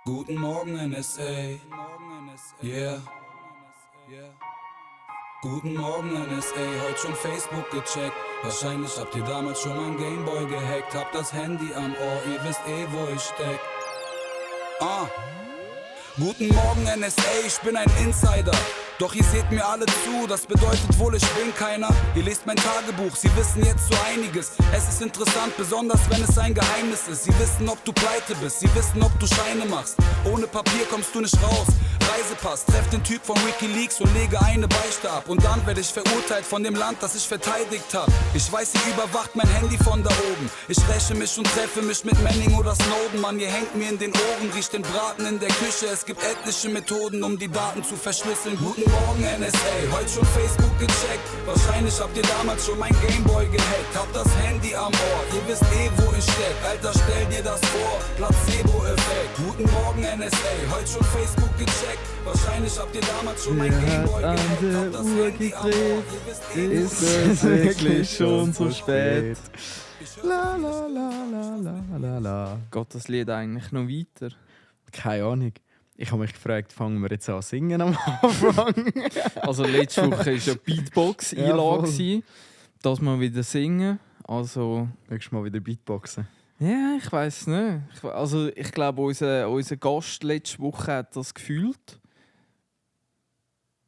Guten Morgen NSA, yeah. Guten Morgen NSA, heute schon Facebook gecheckt. Wahrscheinlich habt ihr damals schon mein Gameboy gehackt. Habt das Handy am Ohr, ihr wisst wo ich steck. Guten Morgen NSA, ich bin ein Insider. Doch ihr seht mir alle zu, das bedeutet wohl, ich bin keiner. Ihr lest mein Tagebuch, sie wissen jetzt so einiges. Es ist interessant, besonders wenn es ein Geheimnis ist. Sie wissen, ob du pleite bist, sie wissen, ob du Scheine machst. Ohne Papier kommst du nicht raus. Reisepass, treff den Typ von Wikileaks und lege eine Beichte ab. Und dann werde ich verurteilt von dem Land, das ich verteidigt hab. Ich weiß, ihr überwacht mein Handy von da oben. Ich räche mich und treffe mich mit Manning oder Snowden. Mann, ihr hängt mir in den Ohren, riecht den Braten in der Küche. Es gibt etliche Methoden, um die Daten zu verschlüsseln. Guten Morgen NSA, heute schon Facebook gecheckt. Wahrscheinlich habt ihr damals schon mein Gameboy gehackt. Habt das Handy am Ohr, ihr wisst wo ich steck. Alter, stell dir das vor, Placebo-Effekt. Guten Morgen NSA, heute schon Facebook gecheckt. Wahrscheinlich habt ihr damals schon mein Gameboy gehackt. Habt das Handy am Ohr, ihr wisst Ist es wirklich schon so spät? La la la la la la la. Geht das Lied eigentlich noch weiter? Keine Ahnung. Ich habe mich gefragt, fangen wir jetzt an zu singen am Anfang? Also letzte Woche war ja Beatbox-Einlage. Ja, dass wir wieder singen. Also... Nächstes Mal wieder Beatboxen. Ja, ich weiß nicht. Ich glaube, unser Gast letzte Woche hat das gefühlt.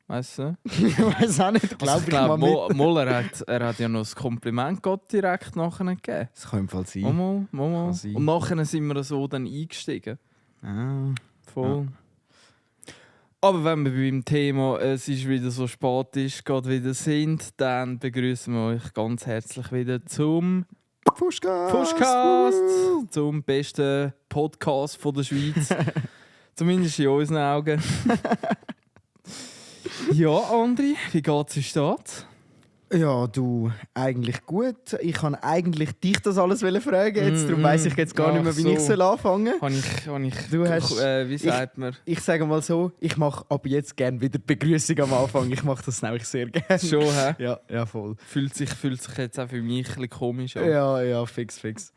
Weißt du? Ich weiß auch nicht, glaube ich mal mit. Moller hat ja noch das Kompliment Gott direkt nachher gegeben. Das kann im Fall sein. Mal. sein. Und nachher sind wir so dann eingestiegen. Ah. Voll. Ja. Aber wenn wir beim Thema «Es ist wieder so spät» ist, gerade wieder sind, dann begrüßen wir euch ganz herzlich wieder zum Pushcast, zum besten Podcast von der Schweiz. Zumindest in unseren Augen. Ja, André, wie geht's in der Stadt? Ja, du, eigentlich gut. Ich kann eigentlich dich das alles fragen. Jetzt, darum weiss ich jetzt gar nicht mehr, wie ich anfangen soll. Du hast- wie sagt man? Ich sage mal so, ich mache ab jetzt gerne wieder die Begrüßung am Anfang. Ich mache das nämlich sehr gerne. Schon, hä? Ja, voll. Fühlt sich jetzt auch für mich ein bisschen komisch an. Ja, fix.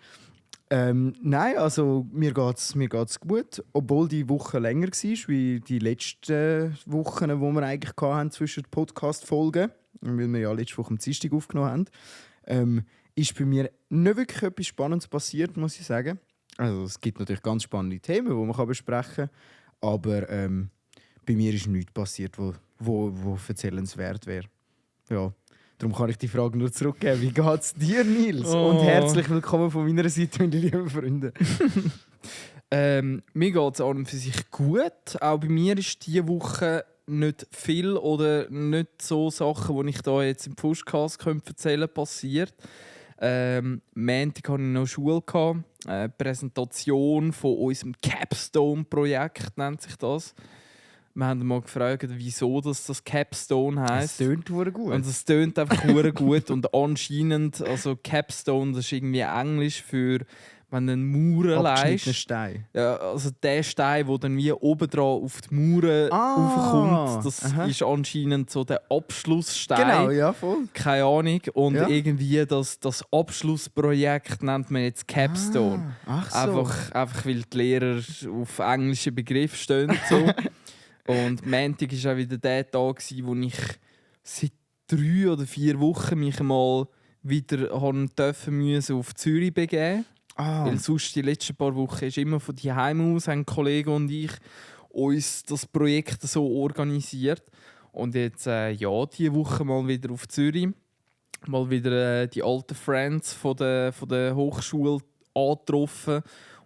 Nein, also mir geht's gut. Obwohl die Woche länger war, wie die letzten Wochen, die wir eigentlich hatten zwischen den Podcast-Folgen, weil wir ja letzte Woche am Dienstag aufgenommen haben, ist bei mir nicht wirklich etwas Spannendes passiert, muss ich sagen. Also es gibt natürlich ganz spannende Themen, die man besprechen kann, aber bei mir ist nichts passiert, wo erzählenswert wäre. Ja. Darum kann ich die Frage nur zurückgeben. Wie geht's dir, Nils? Oh. Und herzlich willkommen von meiner Seite, meine lieben Freunde. Mir geht es an und für sich gut. Auch bei mir ist diese Woche nicht viel oder nicht so Sachen, die ich da jetzt im Pushcast erzählen könnte, passiert. Montag hatte ich noch Schule. Präsentation von unserem Capstone-Projekt nennt sich das. Wir haben mal gefragt, wieso das Capstone heisst. Es tönt gut. Und es tönt einfach hure gut. Und anscheinend, also Capstone, das ist irgendwie Englisch für, wenn du einen Mauer Abgeschnittenen leist. Stein. Ja, also der Stein, der dann wie oben dran auf die Mauer raufkommt, das ist anscheinend so der Abschlussstein. Genau, ja, voll. Keine Ahnung. Und Ja. irgendwie das Abschlussprojekt nennt man jetzt Capstone. Ach so. Einfach weil die Lehrer auf englische Begriffe stehen. So. Und Montag war auch wieder der Tag, wo ich seit 3 oder 4 Wochen mich mal wieder auf Zürich begeben. Weil sonst die letzten paar Wochen ist immer von daheim aus, haben Kollegen und ich uns das Projekt so organisiert. Und jetzt, diese Woche mal wieder auf Zürich. Mal wieder die alten Friends von der Hochschule angetroffen.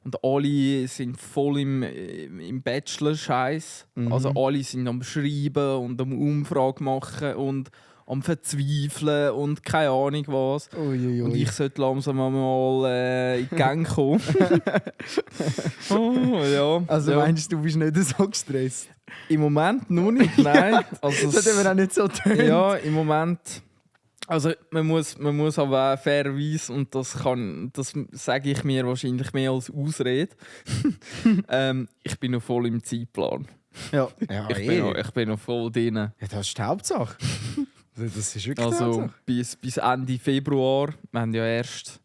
Und alle sind voll im Bachelor-Scheiß. Also alle sind am Schreiben und am Umfrage machen und am Verzweifeln und keine Ahnung was. Ui. Und ich sollte langsam mal in die Gang kommen. Ja. Also meinst du, du bist nicht so gestresst? Im Moment noch nicht, nein. Also Das hat eben auch nicht so tönt. ja, im Moment. Also man muss aber auch fairerweise, und das sage ich mir wahrscheinlich mehr als Ausrede, ich bin noch voll im Zeitplan. Ja, Ich bin noch voll drin. Ja, das ist die Hauptsache. Das ist wirklich die Also Hauptsache. bis Ende Februar. Wir haben ja erst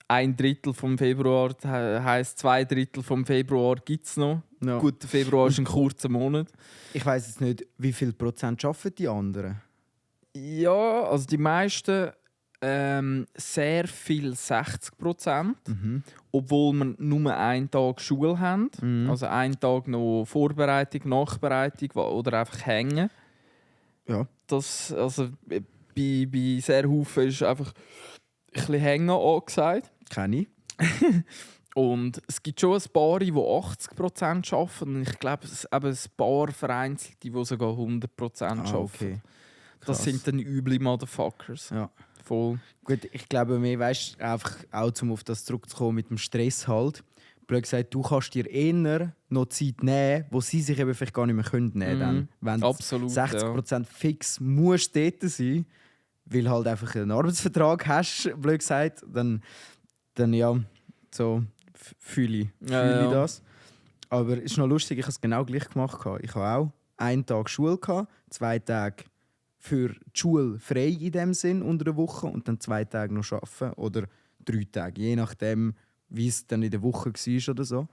1/3 vom Februar, heisst 2/3 vom Februar gibt es noch. Ja. Gut, der Februar ist ein kurzer Monat. Ich weiss jetzt nicht, wie viel Prozent arbeiten die anderen? Ja, also die meisten sehr viel 60%. Obwohl wir nur einen Tag Schule haben. Also einen Tag noch Vorbereitung, Nachbereitung oder einfach hängen. Ja. Das, also, bei sehr Haufen ist einfach ein bisschen hängen angesagt. Kenne ich. Und es gibt schon ein paar, die 80% arbeiten. Und ich glaube, es gibt ein paar Vereinzelte, die sogar 100% arbeiten. Okay. Das Krass. sind dann üble Motherfuckers. Ja. Voll. Gut, ich glaube, mir weißt einfach auch, um auf das zurückzukommen mit dem Stress halt. Blöd gesagt, du kannst dir eher noch Zeit nehmen, wo sie sich eben vielleicht gar nicht mehr nehmen können. Wenn Absolut, 60% fix musst du dort sein, weil halt einfach einen Arbeitsvertrag hast, blöd gesagt, dann ja, so fühle ich das. Aber es ist noch lustig, ich habe es genau gleich gemacht. Ich habe auch einen Tag Schule, 2 Tage für die Schule frei in dem Sinn unter der Woche und dann 2 Tage noch arbeiten oder 3 Tage, je nachdem, wie es dann in der Woche war oder so.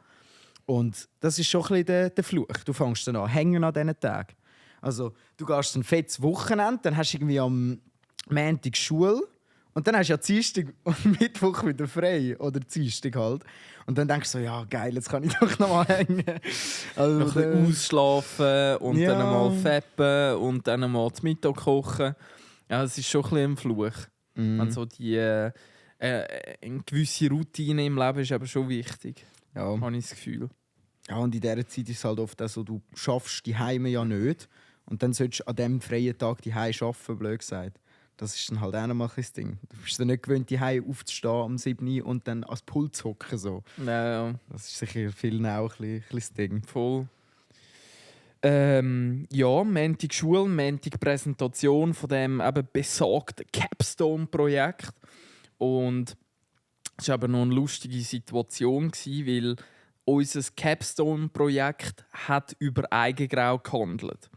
Und das ist schon ein bisschen der Fluch. Du fängst dann an hängen an diesen Tagen. Also du gehst ein fettes Wochenende, dann hast du irgendwie am Montag Schule und dann hast du ja Dienstag und Mittwoch wieder frei oder Dienstag halt. Und dann denkst du so, ja geil, jetzt kann ich doch noch mal hängen. Also, Noch ein bisschen ausschlafen und Ja. dann mal feppen und dann mal zum Mittag kochen. Ja, es ist schon ein bisschen ein Fluch. Wenn so eine gewisse Routine im Leben ist aber schon wichtig, ja. habe ich das Gefühl. Ja, und in dieser Zeit ist es halt oft auch so, du schaffst die Heime ja nicht. Und dann solltest du an diesem freien Tag die Heim arbeiten, blöd gesagt. Das ist dann halt auch noch mal ein Ding. Du bist dann nicht gewöhnt, die Heim aufzustehen am 7 Uhr und dann ans Pult zu hocken. So. Ja, Das ist sicher vielen auch ein bisschen das Ding. voll. Ja, Montag Schule, Montag Präsentation von dem eben besagten Capstone-Projekt. Und es war aber noch eine lustige Situation, weil unser Capstone-Projekt hat über Eigengrau gehandelt.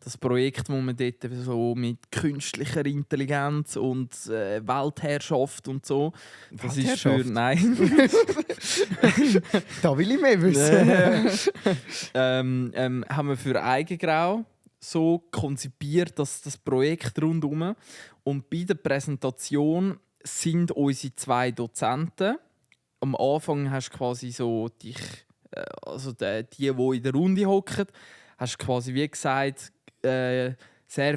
Das Projekt, wo man dort so mit künstlicher Intelligenz und Weltherrschaft und so. Das ist für Weltherrschaft? nein. Da will ich mehr wissen. Haben wir für Eigengrau so konzipiert, dass das Projekt rundum und bei der Präsentation sind unsere 2 Dozenten. Am Anfang hast du quasi so die in der Runde hocken, hast quasi wie gesagt, sehr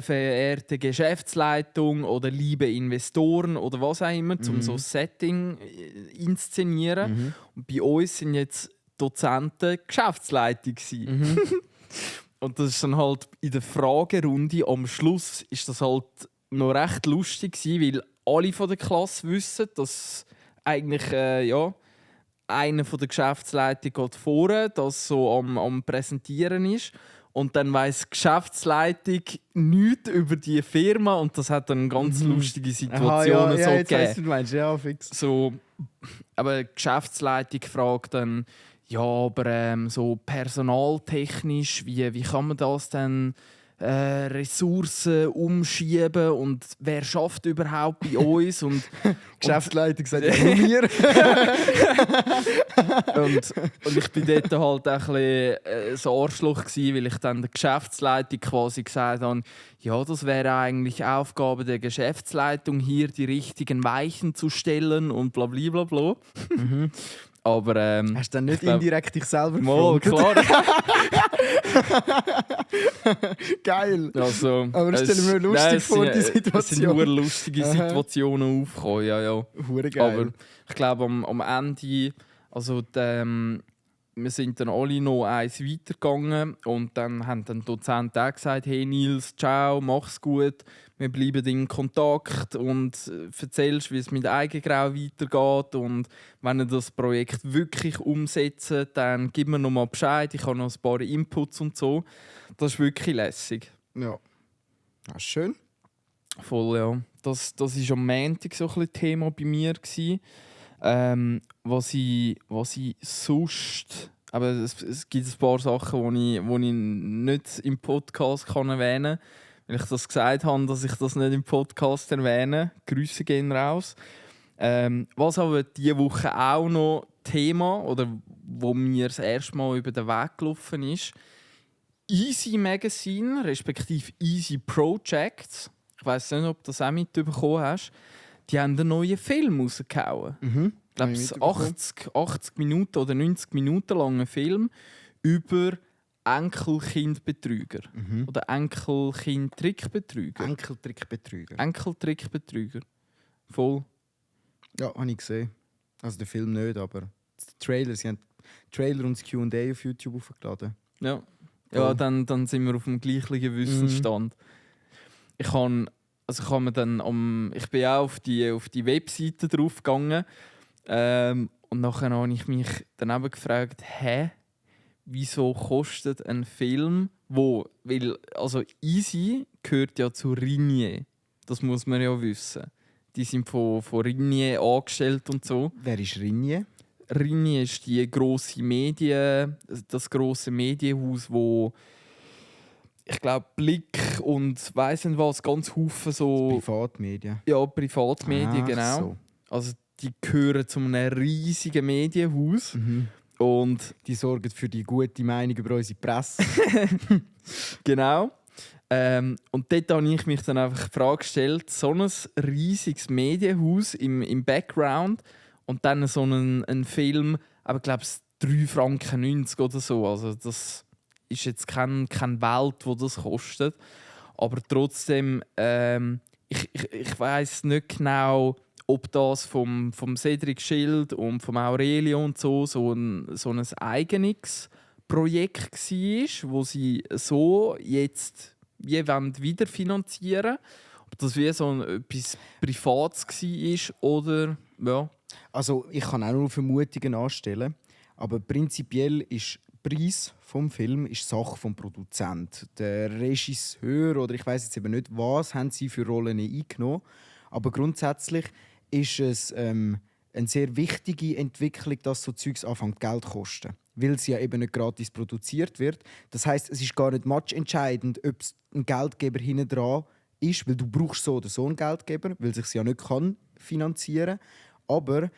verehrte Geschäftsleitung oder liebe Investoren oder was auch immer, um so ein Setting inszenieren. Und bei uns sind jetzt Dozenten Geschäftsleitung gewesen. Und das ist dann halt in der Fragerunde am Schluss ist das halt noch recht lustig gewesen, weil alle von der Klasse wissen, dass eigentlich einer von der Geschäftsleitung geht vorne, das so am Präsentieren ist. Und dann weiss die Geschäftsleitung nichts über die Firma und das hat dann ganz lustige Situationen so jetzt gegeben. weiss ich, du meinst, ja, fix. So, aber die Geschäftsleitung fragt dann, ja, aber so personaltechnisch, wie kann man das denn Ressourcen umschieben und wer schafft überhaupt bei uns? Und Geschäftsleitung sagt ja mir. und ich bin dort halt auch ein bisschen ein Arschloch gewesen, weil ich dann der Geschäftsleitung quasi gesagt habe, ja, das wäre eigentlich Aufgabe der Geschäftsleitung, hier die richtigen Weichen zu stellen und bla bla bla bla. Aber Hast du dann nicht ich glaub- indirekt dich selber mal, gefrontet? klar. Geil. Also, Aber ich stelle mir lustig vor, die Es sind Situation. nur lustige Aha. Situationen aufgekommen, ja. Hure geil. Aber ich glaube, am Ende, also wir sind dann alle noch eins weitergegangen und dann haben dann die Dozenten auch gesagt, hey Nils, ciao, mach's gut, wir bleiben in Kontakt und erzählst, wie es mit Eigengrau weitergeht und wenn ihr das Projekt wirklich umsetzt, dann gib mir noch mal Bescheid, ich habe noch ein paar Inputs und so. Das ist wirklich lässig. Ja. Ah, schön. Voll, ja. Das war am Montag so ein bisschen Thema bei mir. Was ich sonst... Aber es gibt ein paar Sachen, die ich nicht im Podcast erwähnen kann. Weil ich das gesagt habe, dass ich das nicht im Podcast erwähne. Grüße gehen raus. Was aber diese Woche auch noch Thema, oder wo mir das erste Mal über den Weg gelaufen ist. Easy Magazine, respektive Easy Projects. Ich weiss nicht, ob du das auch mitbekommen hast. Die haben einen neuen Film rausgehauen. Ich glaube, es ist 80 Minuten oder 90 Minuten langer Film über Enkelkindbetrüger. Oder Enkelkind-Trickbetrüger. Enkeltrickbetrüger. Voll. Ja, habe ich gesehen. Also den Film nicht, aber die Trailer, sie haben Trailer und das Q&A auf YouTube hochgeladen. Ja, dann sind wir auf dem gleichen Wissensstand. Ich bin auch auf die Webseite draufgegangen und nachher habe ich mich dann eben gefragt, wieso kostet ein Film, also Easy gehört ja zu Ringier, das muss man ja wissen. Die sind von Ringier angestellt und so. Wer ist Ringier? Ringier ist das grosse Medienhaus, wo ich glaube Blick und weiss nicht was, ganz Haufen so... Privatmedien. Ja, Privatmedien, genau. So. Also die gehören zu einem riesigen Medienhaus. Und die sorgen für die gute Meinung über unsere Presse. Genau. Und dort habe ich mich dann einfach die Frage gestellt, so ein riesiges Medienhaus im Background und dann so einen Film, aber ich glaube es 3,90 Franken oder so. Also das ist jetzt keine Welt, wo das kostet. Aber trotzdem, ich weiss nicht genau, ob das vom Cedric Schild und vom Aurelio und so ein eigenes Projekt war, wo sie so jetzt wieder finanzieren wollen. Ob das wie so etwas Privates war oder ja. Also ich kann auch nur Vermutungen anstellen, aber prinzipiell ist der Preis vom Film ist Sache vom Produzent. Der Regisseur oder ich weiß jetzt eben nicht, was haben sie für Rollen eingenommen, aber grundsätzlich ist es eine sehr wichtige Entwicklung, dass so Zeugs anfängt Geld zu kosten, weil es ja eben nicht gratis produziert wird. Das heißt, es ist gar nicht matchentscheidend, ob es ein Geldgeber hinten dran ist, weil du brauchst so oder so einen Geldgeber, weil es sich ja nicht kann finanzieren. Aber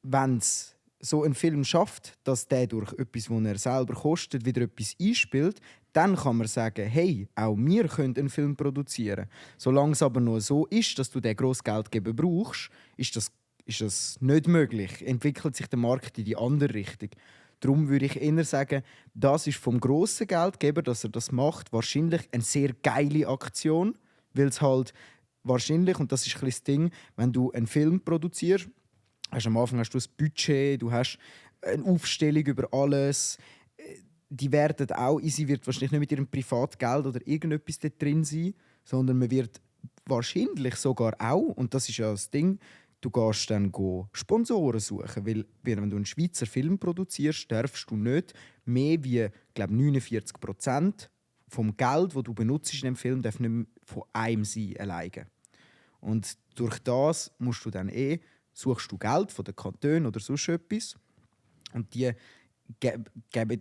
wenn es so einen Film schafft, dass der durch etwas, was er selber kostet, wieder etwas einspielt, dann kann man sagen, hey, auch wir können einen Film produzieren. Solange es aber nur so ist, dass du den grossen Geldgeber brauchst, ist das nicht möglich. Entwickelt sich der Markt in die andere Richtung. Darum würde ich eher sagen, das ist vom grossen Geldgeber, dass er das macht, wahrscheinlich eine sehr geile Aktion, weil es halt wahrscheinlich, und das ist ein bisschen das Ding, wenn du einen Film produzierst, am Anfang hast du ein Budget, du hast eine Aufstellung über alles. Die werden auch, Easy wird wahrscheinlich nicht mit ihrem Privatgeld oder irgendetwas da drin sein, sondern man wird wahrscheinlich sogar auch, und das ist ja das Ding, du gehst dann Sponsoren suchen, weil wenn du einen Schweizer Film produzierst, darfst du nicht mehr wie, glaube 49% vom Geld, das du benutzt in dem Film, darf nicht mehr von einem sein, alleine. Und durch das musst du dann suchst du Geld von den Kantonen oder sonst etwas und die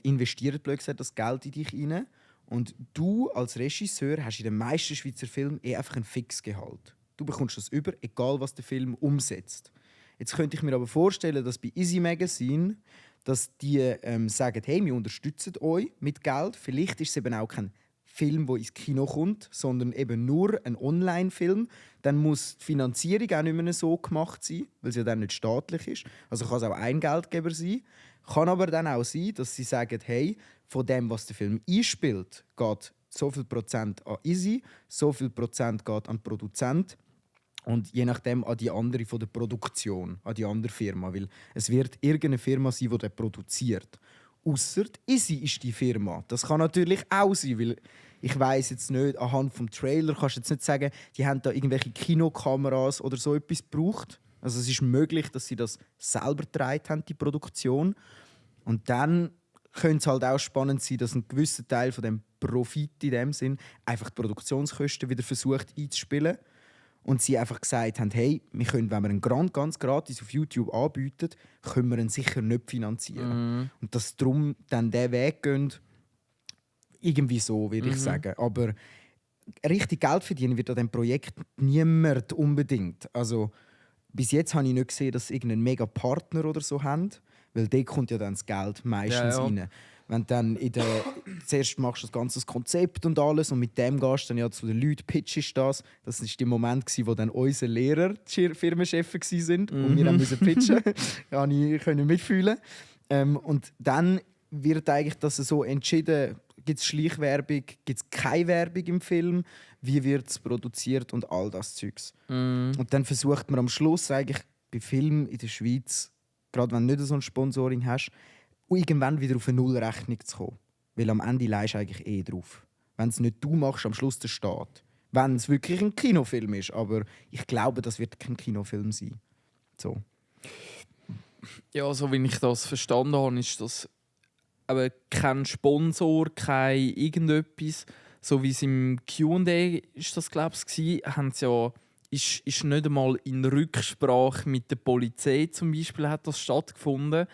investieren blöd gesagt das Geld in dich rein. Und du als Regisseur hast in den meisten Schweizer Filmen einfach ein Fixgehalt. Du bekommst das über, egal was der Film umsetzt. Jetzt könnte ich mir aber vorstellen, dass bei Easy Magazine, dass die sagen, hey, wir unterstützen euch mit Geld. Vielleicht ist es eben auch kein Film, der ins Kino kommt, sondern eben nur ein Online-Film. Dann muss die Finanzierung auch nicht mehr so gemacht sein, weil sie ja dann nicht staatlich ist. Also kann es auch ein Geldgeber sein. Kann aber dann auch sein, dass sie sagen, hey, von dem, was der Film einspielt, geht so viel Prozent an Easy, so viel Prozent geht an den Produzent und je nachdem an die andere von der Produktion, an die andere Firma. Weil es wird irgendeine Firma sein, die das produziert. Ausser Easy ist die Firma. Das kann natürlich auch sein, weil ich weiss jetzt nicht, anhand des Trailer kannst du jetzt nicht sagen, die haben da irgendwelche Kinokameras oder so etwas gebraucht. Also es ist möglich, dass sie das selber getragen haben, die Produktion. Und dann könnte es halt auch spannend sein, dass ein gewisser Teil von dem Profit in dem Sinn einfach die Produktionskosten wieder versucht einzuspielen. Und sie einfach gesagt haben, hey, wir können, wenn wir einen Grand ganz gratis auf YouTube anbieten, können wir ihn sicher nicht finanzieren. Und dass darum dann diesen Weg gehen, irgendwie so, würde ich sagen. Aber richtig Geld verdienen wird an diesem Projekt niemand unbedingt. Also bis jetzt habe ich nicht gesehen, dass sie irgendeinen mega Partner oder so haben, weil dort kommt ja dann das Geld meistens rein. Wenn dann zuerst machst du das ganze Konzept und alles und mit dem gehst du dann ja zu den Leuten, pitchst das. Das war der Moment, wo dann unsere Lehrer die Firmenchefs waren und wir mussten pitchen. Ja, ich konnte mitfühlen. Und dann wird eigentlich das so entschieden, gibt es Schleichwerbung, gibt es keine Werbung im Film, wie wird es produziert und all das Zeugs. Und dann versucht man am Schluss eigentlich bei Filmen in der Schweiz, gerade wenn du nicht so ein Sponsoring hast, irgendwann wieder auf eine Nullrechnung zu kommen. Weil am Ende leist du eigentlich drauf. Wenn es nicht du machst, am Schluss der Staat. Wenn es wirklich ein Kinofilm ist. Aber ich glaube, das wird kein Kinofilm sein. So. Ja, so wie ich das verstanden habe, ist das aber kein Sponsor, kein irgendetwas. So wie es im Q&A ist das, glaube ich, haben sie ja, ist nicht einmal in Rücksprache mit der Polizei zum Beispiel hat das stattgefunden,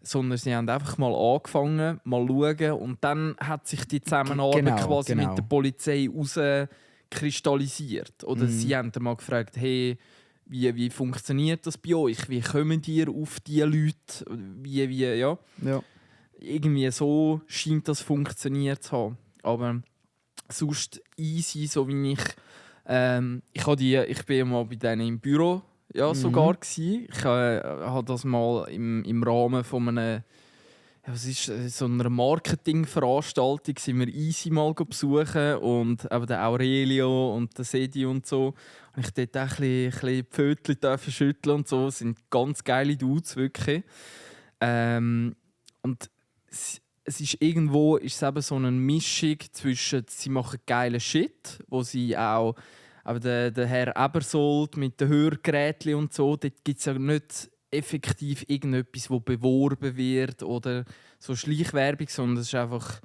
sondern sie haben einfach mal angefangen, mal schauen und dann hat sich die Zusammenarbeit quasi mit der Polizei herauskristallisiert. Oder sie haben dann mal gefragt, hey, wie funktioniert das bei euch? Wie kommen ihr auf diese Leute? Ja. Irgendwie so scheint das funktioniert zu haben. Aber sonst easy, so wie ich bin mal bei denen im Büro sogar gsi. Ich habe das mal im Rahmen von einer so einer Marketingveranstaltung sind wir easy mal besuchen und eben den Aurelio und den Sedi und so. Und ich dort auch ein bisschen die Pfötchen schütteln und so. Das sind ganz geile Dudes, wirklich. Und es ist irgendwo ist es eben so eine Mischung zwischen, sie machen geilen Shit, wo sie auch aber der Herr Ebersold mit den Hörgeräten und so, dort gibt es ja nicht effektiv irgendetwas, das beworben wird oder so Schleichwerbung, sondern es ist einfach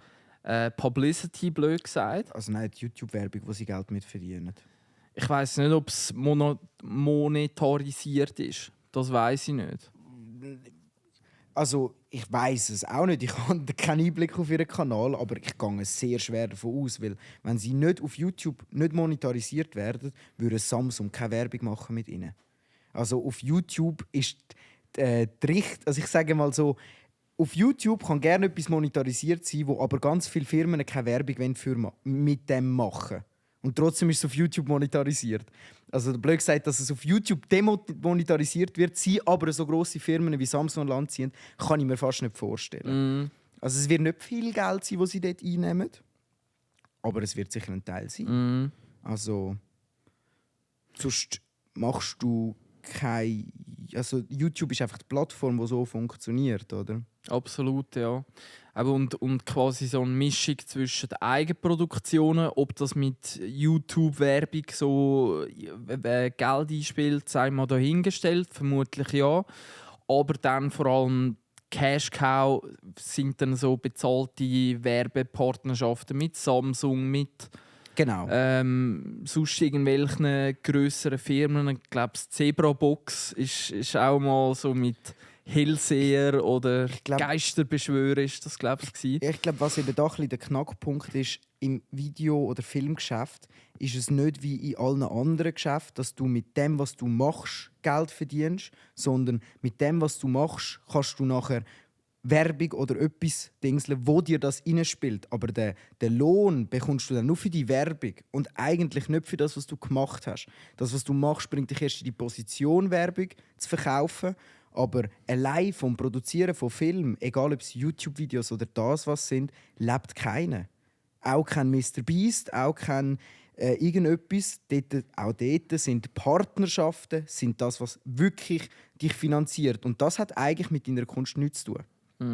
Publicity, blöd gesagt. Also nein, die YouTube-Werbung, wo sie Geld mit verdienen. Ich weiss nicht, ob es monetarisiert ist. Das weiss ich nicht. Also, ich weiss es auch nicht. Ich habe keinen Einblick auf ihren Kanal, aber ich gehe sehr schwer davon aus, weil wenn sie nicht auf YouTube nicht monetarisiert werden, würde Samsung keine Werbung machen mit ihnen. Also auf YouTube ist also ich sage mal so, auf YouTube kann gerne etwas monetarisiert sein, wo aber ganz viele Firmen keine Werbung mit dem machen. Und trotzdem ist es auf YouTube monetarisiert. Also blöd gesagt, dass es auf YouTube demonetarisiert wird, sie aber so grosse Firmen wie Samsung Land ziehen, kann ich mir fast nicht vorstellen. Also es wird nicht viel Geld sein, das sie dort einnehmen, aber es wird sicher ein Teil sein. Also sonst machst du keine... Also YouTube ist einfach die Plattform, die so funktioniert, oder? Absolut, ja. Und quasi so eine Mischung zwischen den Eigenproduktionen, ob das mit YouTube-Werbung so Geld einspielt, sei mal dahingestellt, vermutlich ja. Aber dann vor allem Cash-Cow sind dann so bezahlte Werbepartnerschaften mit Samsung, mit sonst irgendwelchen grösseren Firmen. Ich glaube, Zebrabox ist auch mal so mit Hellseher oder Geisterbeschwörer ist das, glaube ich. Ich glaube, was eben da ein bisschen der Knackpunkt ist, im Video- oder Filmgeschäft ist es nicht wie in allen anderen Geschäften, dass du mit dem, was du machst, Geld verdienst, sondern mit dem, was du machst, kannst du nachher Werbung oder etwas dingseln, wo dir das reinspielt. Aber den Lohn bekommst du dann nur für die Werbung und eigentlich nicht für das, was du gemacht hast. Das, was du machst, bringt dich erst in die Position, Werbung zu verkaufen. Aber allein vom Produzieren von Filmen, egal ob es YouTube-Videos oder das, was sind, lebt keiner. Auch kein Mr. Beast, auch kein irgendetwas. Auch dort sind Partnerschaften sind das, was wirklich dich finanziert. Und das hat eigentlich mit deiner Kunst nichts zu tun.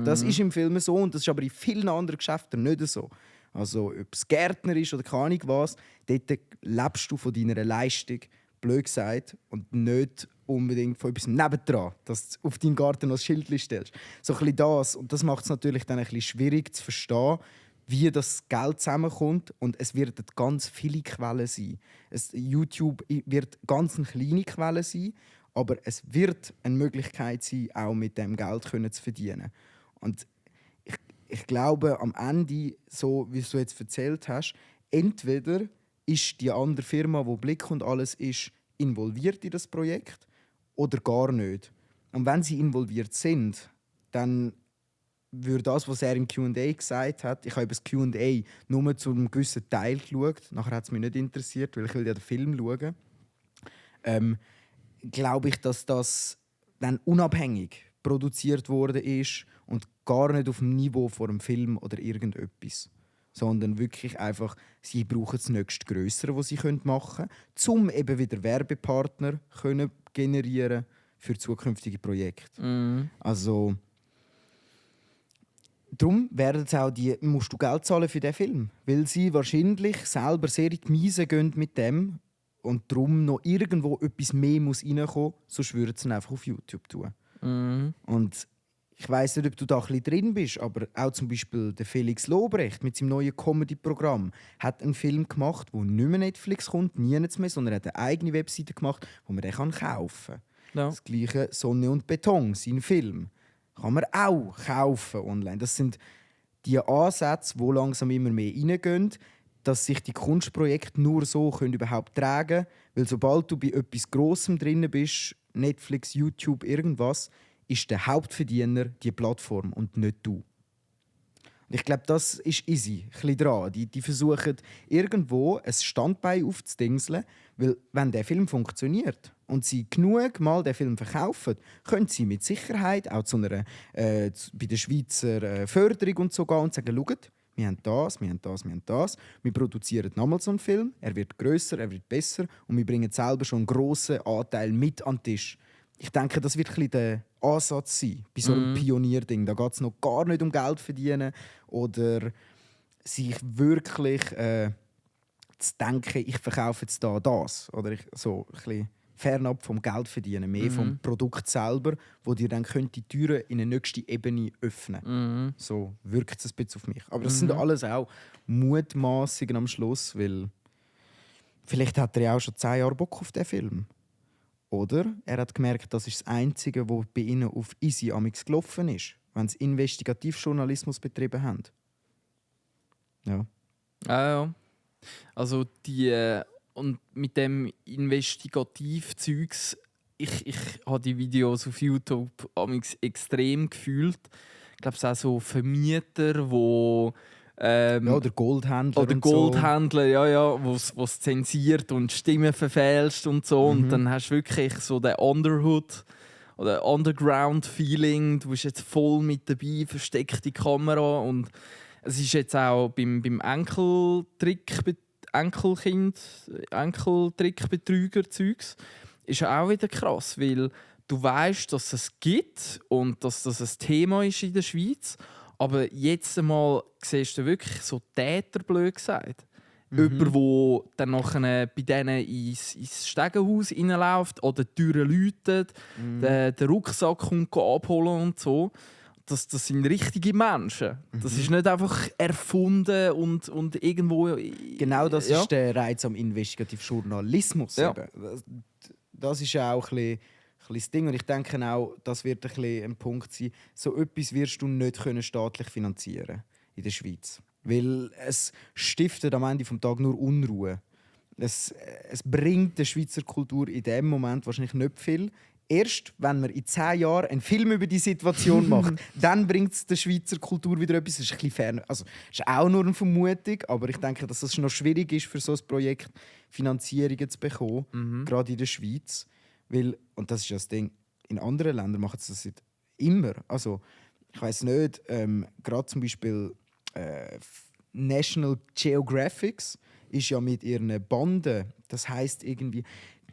Das ist im Film so und das ist aber in vielen anderen Geschäften nicht so. Also ob es Gärtner ist oder keine Ahnung was, dort lebst du von deiner Leistung, blöd gesagt, und nicht unbedingt von etwas nebendran, dass du auf deinen Garten noch ein Schild stellst. So ein bisschen das. Und das macht es natürlich dann ein bisschen schwierig zu verstehen, wie das Geld zusammenkommt. Und es werden ganz viele Quellen sein. YouTube wird ganz eine kleine Quelle sein, aber es wird eine Möglichkeit sein, auch mit dem Geld zu verdienen. Und ich glaube, am Ende, so wie du jetzt erzählt hast, entweder ist die andere Firma, wo Blick und alles ist, involviert in das Projekt, oder gar nicht. Und wenn sie involviert sind, dann würde das, was er im Q&A gesagt hat, ich habe das Q&A nur zu einem gewissen Teil geschaut, nachher hat es mich nicht interessiert, weil ich will ja den Film schauen, glaube ich, dass das dann unabhängig produziert worden ist und gar nicht auf dem Niveau von einem Film oder irgendetwas. Sondern wirklich einfach, sie brauchen das nächste Grössere, was sie machen können, um eben wieder Werbepartner können generieren für zukünftige Projekte. Also, darum musst du Geld zahlen für diesen Film. Weil sie wahrscheinlich selber sehr in die Miese gehen mit dem und darum noch irgendwo etwas mehr muss reinkommen, sonst würden sie es einfach auf YouTube tun. Und ich weiss nicht, ob du da ein bisschen drin bist, aber auch zum Beispiel der Felix Lobrecht mit seinem neuen Comedy-Programm hat einen Film gemacht, der nicht mehr Netflix kommt, nie mehr, sondern er hat eine eigene Webseite gemacht, wo man den kaufen kann. Ja. Das gleiche Sonne und Beton, sein Film, kann man auch kaufen online. Das sind die Ansätze, die langsam immer mehr reingehen, dass sich die Kunstprojekte nur so überhaupt tragen können. Weil sobald du bei etwas Grossem drin bist, Netflix, YouTube, irgendwas, ist der Hauptverdiener die Plattform und nicht du. Und ich glaube, das ist easy, ein bisschen dran. Die versuchen irgendwo ein Standbein aufzudingseln, weil wenn der Film funktioniert und sie genug Mal den Film verkaufen, können sie mit Sicherheit auch zu einer, bei der Schweizer Förderung und so gehen und sagen, schaut, wir haben das, wir haben das, wir haben das. Wir produzieren nochmal so einen Film, er wird grösser, er wird besser und wir bringen selber schon einen grossen Anteil mit an den Tisch. Ich denke, das wird ein bisschen der Ansatz sein bei so einem Pionierding. Da geht es noch gar nicht um Geld verdienen oder sich wirklich zu denken, ich verkaufe jetzt da das. Oder so ein bisschen fernab vom Geld verdienen, mehr vom Produkt selber, wo dir dann die Türen in eine nächste Ebene öffnen. So wirkt es ein bisschen auf mich. Aber das sind alles auch Mutmaßungen am Schluss, weil vielleicht hat er ja auch schon 10 Jahre Bock auf diesen Film. Oder er hat gemerkt, das ist das Einzige, was bei ihnen auf easy amix gelaufen ist, wenn sie Investigativjournalismus betrieben haben. Ja. Ja. Also und mit dem Investigativzeugs, ich habe die Videos auf YouTube amix extrem gefühlt. Ich glaube, es auch so Vermieter, wo oder Goldhändler. Oder Goldhändler, so. Ja, was zensiert und Stimmen verfälscht und so. Und dann hast du wirklich so den Underhood oder Underground-Feeling. Du bist jetzt voll mit dabei, versteckte Kamera. Und es ist jetzt auch beim Enkeltrickbetrüger-Zeugs ist ja auch wieder krass, weil du weißt, dass es gibt und dass das ein Thema ist in der Schweiz. Aber jetzt einmal siehst du wirklich so Täter, blöd gesagt. Jemand, der dann nachher bei denen ins Stegenhaus reinläuft oder die Türen läutet, den Rucksack kommt abholen und so. Das sind richtige Menschen. Das ist nicht einfach erfunden und irgendwo... Genau das ist der Reiz am Investigativjournalismus. Ja. Das ist ja auch ein bisschen das Ding. Und ich denke auch, das wird ein bisschen ein Punkt sein. So etwas wirst du nicht staatlich finanzieren in der Schweiz. Weil es stiftet am Ende des Tages nur Unruhe. Es bringt der Schweizer Kultur in dem Moment wahrscheinlich nicht viel. Erst wenn man in 10 Jahren einen Film über die Situation macht, dann bringt es der Schweizer Kultur wieder etwas. Das ist ein bisschen fern. Also, das ist auch nur eine Vermutung, aber ich denke, dass es noch schwierig ist, für so ein Projekt Finanzierungen zu bekommen, gerade in der Schweiz. Weil, und das ist ja das Ding, in anderen Ländern machen sie das seit immer. Also, ich weiss nicht, gerade zum Beispiel National Geographic ist ja mit ihren Banden, das heisst irgendwie,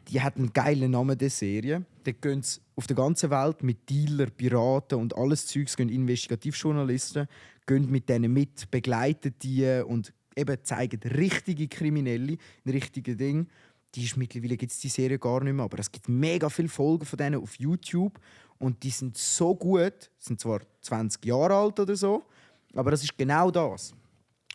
die hat einen geilen Namen der Serie. Da gehen sie auf der ganzen Welt mit Dealer, Piraten und alles Zeugs, gehen Investigativjournalisten, gehen mit denen mit, begleiten die und eben zeigen richtige Kriminelle, ein richtiges Ding. Mittlerweile gibt es die Serie gar nicht mehr, aber es gibt mega viele Folgen von denen auf YouTube und die sind so gut, sind zwar 20 Jahre alt oder so, aber das ist genau das.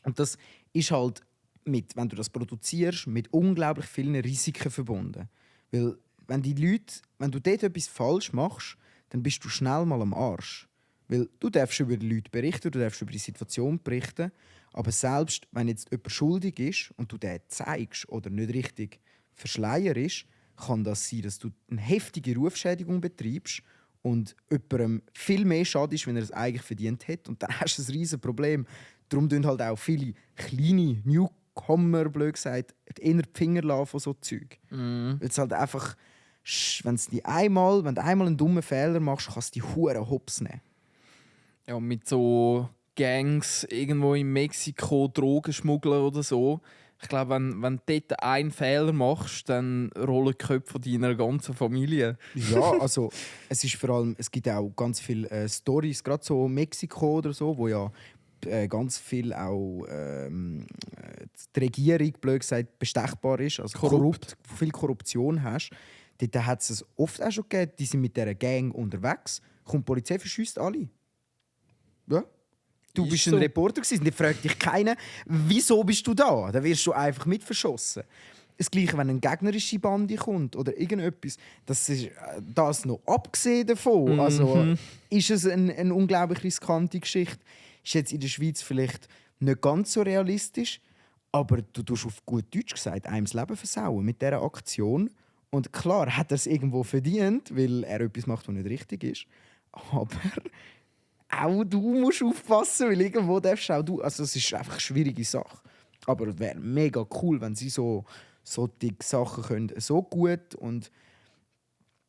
Und das ist halt wenn du das produzierst, mit unglaublich vielen Risiken verbunden. Weil wenn du dort etwas falsch machst, dann bist du schnell mal am Arsch. Weil du darfst über die Leute berichten, du darfst über die Situation berichten, aber selbst wenn jetzt jemand schuldig ist und du den zeigst oder nicht richtig verschleierst, kann das sein, dass du eine heftige Rufschädigung betreibst und jemandem viel mehr schadest, wenn er es eigentlich verdient hat. Und dann hast du ein riesiges Problem. Darum tun halt auch viele kleine Newcomer, blöd gesagt, eher die Finger lassen von so Zeug. Weil es halt einfach, wenn du einmal einen dummen Fehler machst, kannst du die Huren hops nehmen. Ja, mit so Gangs irgendwo in Mexiko Drogen schmuggeln oder so. Ich glaube, wenn du dort einen Fehler machst, dann rollen die Köpfe deiner ganzen Familie. Ja, also es ist vor allem, es gibt auch ganz viele Storys, gerade so Mexiko oder so, wo ja ganz viel auch die Regierung, blöd gesagt, bestechbar ist, also korrupt, viel Korruption hast. Dort hat es oft auch schon gegeben, die sind mit dieser Gang unterwegs, kommt die Polizei, verschießt alle. Ja. Du bist ein Reporter gewesen, und fragt dich keiner, wieso bist du da? Dann wirst du einfach mit verschossen. Das Gleiche, wenn eine gegnerische Bande kommt oder irgendetwas. Das ist das noch abgesehen davon. Also ist es eine unglaublich riskante Geschichte. Ist jetzt in der Schweiz vielleicht nicht ganz so realistisch, aber du tust auf gut Deutsch gesagt einem das Leben versauen mit dieser Aktion. Und klar hat er es irgendwo verdient, weil er etwas macht, was nicht richtig ist. Aber auch du musst aufpassen, weil irgendwo darfst auch du. Also es ist einfach eine schwierige Sache. Aber es wäre mega cool, wenn sie solche Sachen können, so gut und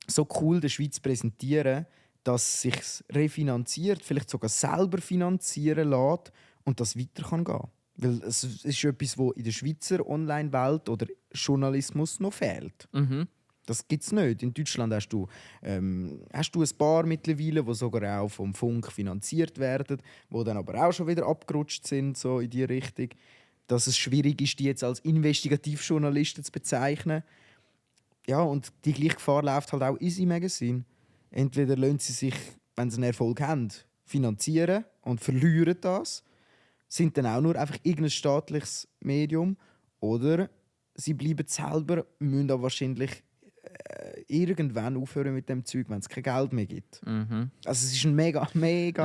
so cool der Schweiz präsentieren, dass es sich refinanziert, vielleicht sogar selber finanzieren lässt und das weiter kann gehen. Weil es ist etwas, was in der Schweizer Online-Welt oder Journalismus noch fehlt. Das gibt es nicht. In Deutschland hast du ein paar mittlerweile, die sogar auch vom Funk finanziert werden, die dann aber auch schon wieder abgerutscht sind, so in die Richtung. Dass es schwierig ist, die jetzt als Investigativjournalisten zu bezeichnen. Ja, und die gleiche Gefahr läuft halt auch Easy Magazine. Entweder lassen sie sich, wenn sie einen Erfolg haben, finanzieren und verlieren das, sind dann auch nur einfach irgendein staatliches Medium, oder sie bleiben selber, müssen aber wahrscheinlich irgendwann aufhören mit dem Zeug, wenn es kein Geld mehr gibt. Also es ist ein mega...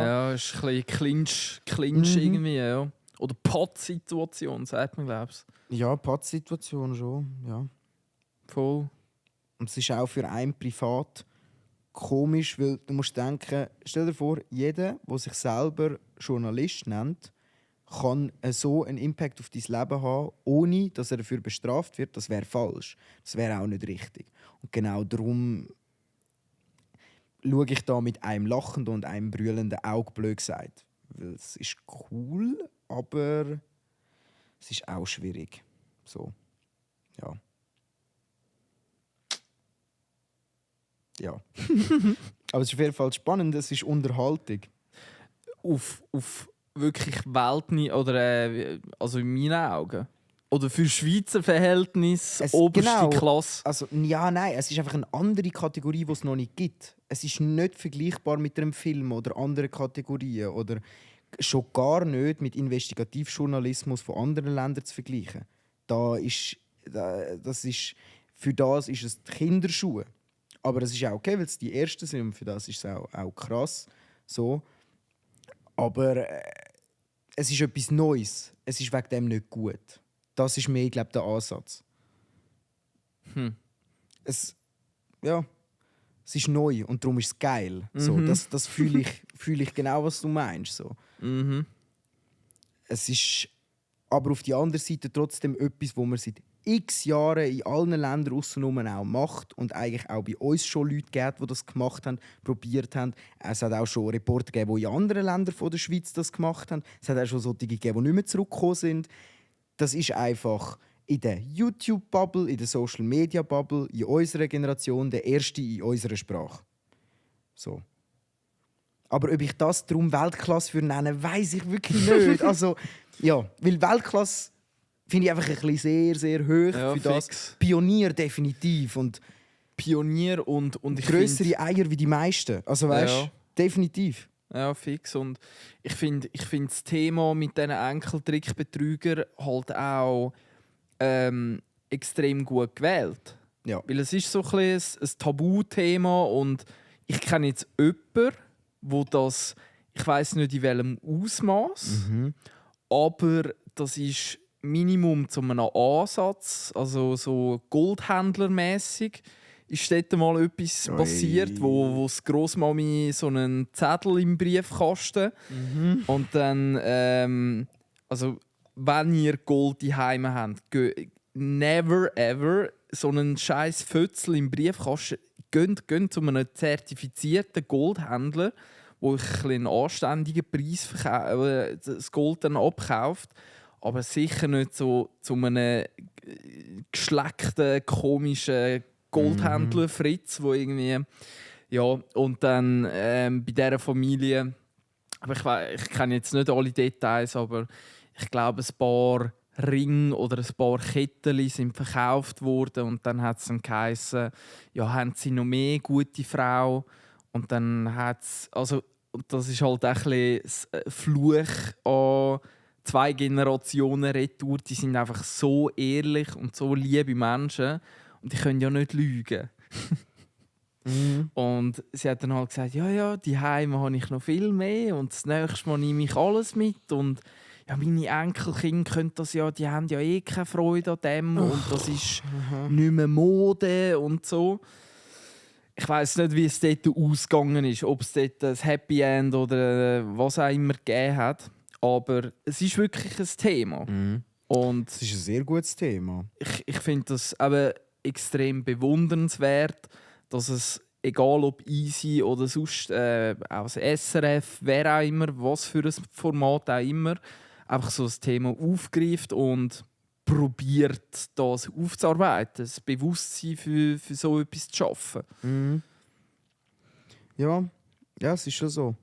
Ja, es ist ein bisschen Clinch irgendwie, ja. Oder Pott-Situation, sagt man, glaube ich. Ja, Pott-Situation schon, ja. Voll. Und es ist auch für einen privat komisch, weil du musst denken, stell dir vor, jeder, der sich selber Journalist nennt, kann so einen Impact auf dein Leben haben, ohne dass er dafür bestraft wird. Das wäre falsch. Das wäre auch nicht richtig. Und genau darum schaue ich da mit einem lachenden und einem brüllenden Auge, blöd gesagt. Weil es ist cool, aber es ist auch schwierig. So. Ja. Ja. Aber es ist auf jeden Fall spannend, es ist Unterhaltung. Auf wirklich Weltni oder also in meinen Augen. Oder für Schweizer Verhältnisse oberste Klasse. Also, ja, nein, es ist einfach eine andere Kategorie, die es noch nicht gibt. Es ist nicht vergleichbar mit einem Film oder anderen Kategorien oder schon gar nicht mit Investigativjournalismus von anderen Ländern zu vergleichen. Für das ist es die Kinderschuhe. Aber es ist auch okay, weil es die ersten sind und für das ist es auch krass. So. Aber es ist etwas Neues. Es ist wegen dem nicht gut. Das ist mehr, glaube ich, der Ansatz. Es ist neu und darum ist es geil. So, das fühle ich genau, was du meinst. So. Es ist aber auf der anderen Seite trotzdem etwas, wo man seit x Jahren in allen Ländern aussenrum auch macht und eigentlich auch bei uns schon Leute gibt, die das gemacht haben, probiert haben. Es hat auch schon Reporter gegeben, die in anderen Ländern von der Schweiz das gemacht haben. Es hat auch schon solche gegeben, die nicht mehr zurückgekommen sind. Das ist einfach in der YouTube-Bubble, in der Social-Media-Bubble, in unserer Generation der erste in unserer Sprache. So. Aber ob ich das darum Weltklasse für nenne, weiss ich wirklich nicht. Also, ja, weil Weltklasse finde ich einfach ein bisschen sehr, sehr hoch für das. Fix. Pionier definitiv. Und Pionier und ich grössere Eier wie die meisten. Also weißt du, definitiv. Ja, fix. Und ich finde das Thema mit diesen Enkeltrickbetrügern halt auch extrem gut gewählt. Ja. Weil es ist so ein bisschen ein Tabuthema und ich kenne jetzt jemanden, wo das, ich weiss nicht in welchem Ausmaß, aber das ist Minimum zu einem Ansatz, also so Goldhändlermäßig, ist dort mal etwas passiert, wo das Grossmami so einen Zettel im Briefkasten und dann, also wenn ihr Gold daheim habt, never ever so einen scheiß Fötzel im Briefkasten, geht zu einem zertifizierten Goldhändler, wo ich einen anständigen Preis das Gold dann abkauft, aber sicher nicht so zu einem geschleckten, komischen Goldhändler Fritz, wo irgendwie ja und dann bei dieser Familie, aber ich kenne jetzt nicht alle Details, aber ich glaube ein paar Ringe oder ein paar Ketten sind verkauft worden und dann hat es dann geheißen, ja, haben sie noch mehr gute Frau und dann hat es, also das ist halt ein bisschen ein Fluch an 2 Generationen retour, die sind einfach so ehrlich und so liebe Menschen und die können ja nicht lügen. Und sie hat dann halt gesagt, ja, die Heime habe ich noch viel mehr und das nächste Mal nehme ich alles mit und ja, meine Enkelkinder können das ja, die haben ja eh keine Freude an dem und das ist nicht mehr Mode und so. Ich weiss nicht, wie es dort ausgegangen ist, ob es dort ein Happy End oder was auch immer gegeben hat. Aber es ist wirklich ein Thema. Und Es ist ein sehr gutes Thema. ich finde das eben extrem bewundernswert, dass es, egal ob Easy oder sonst auch das SRF, wer auch immer, was für ein Format auch immer, einfach so das Thema aufgreift und probiert, das aufzuarbeiten, das Bewusstsein für so etwas zu schaffen. Ja, es ist schon so.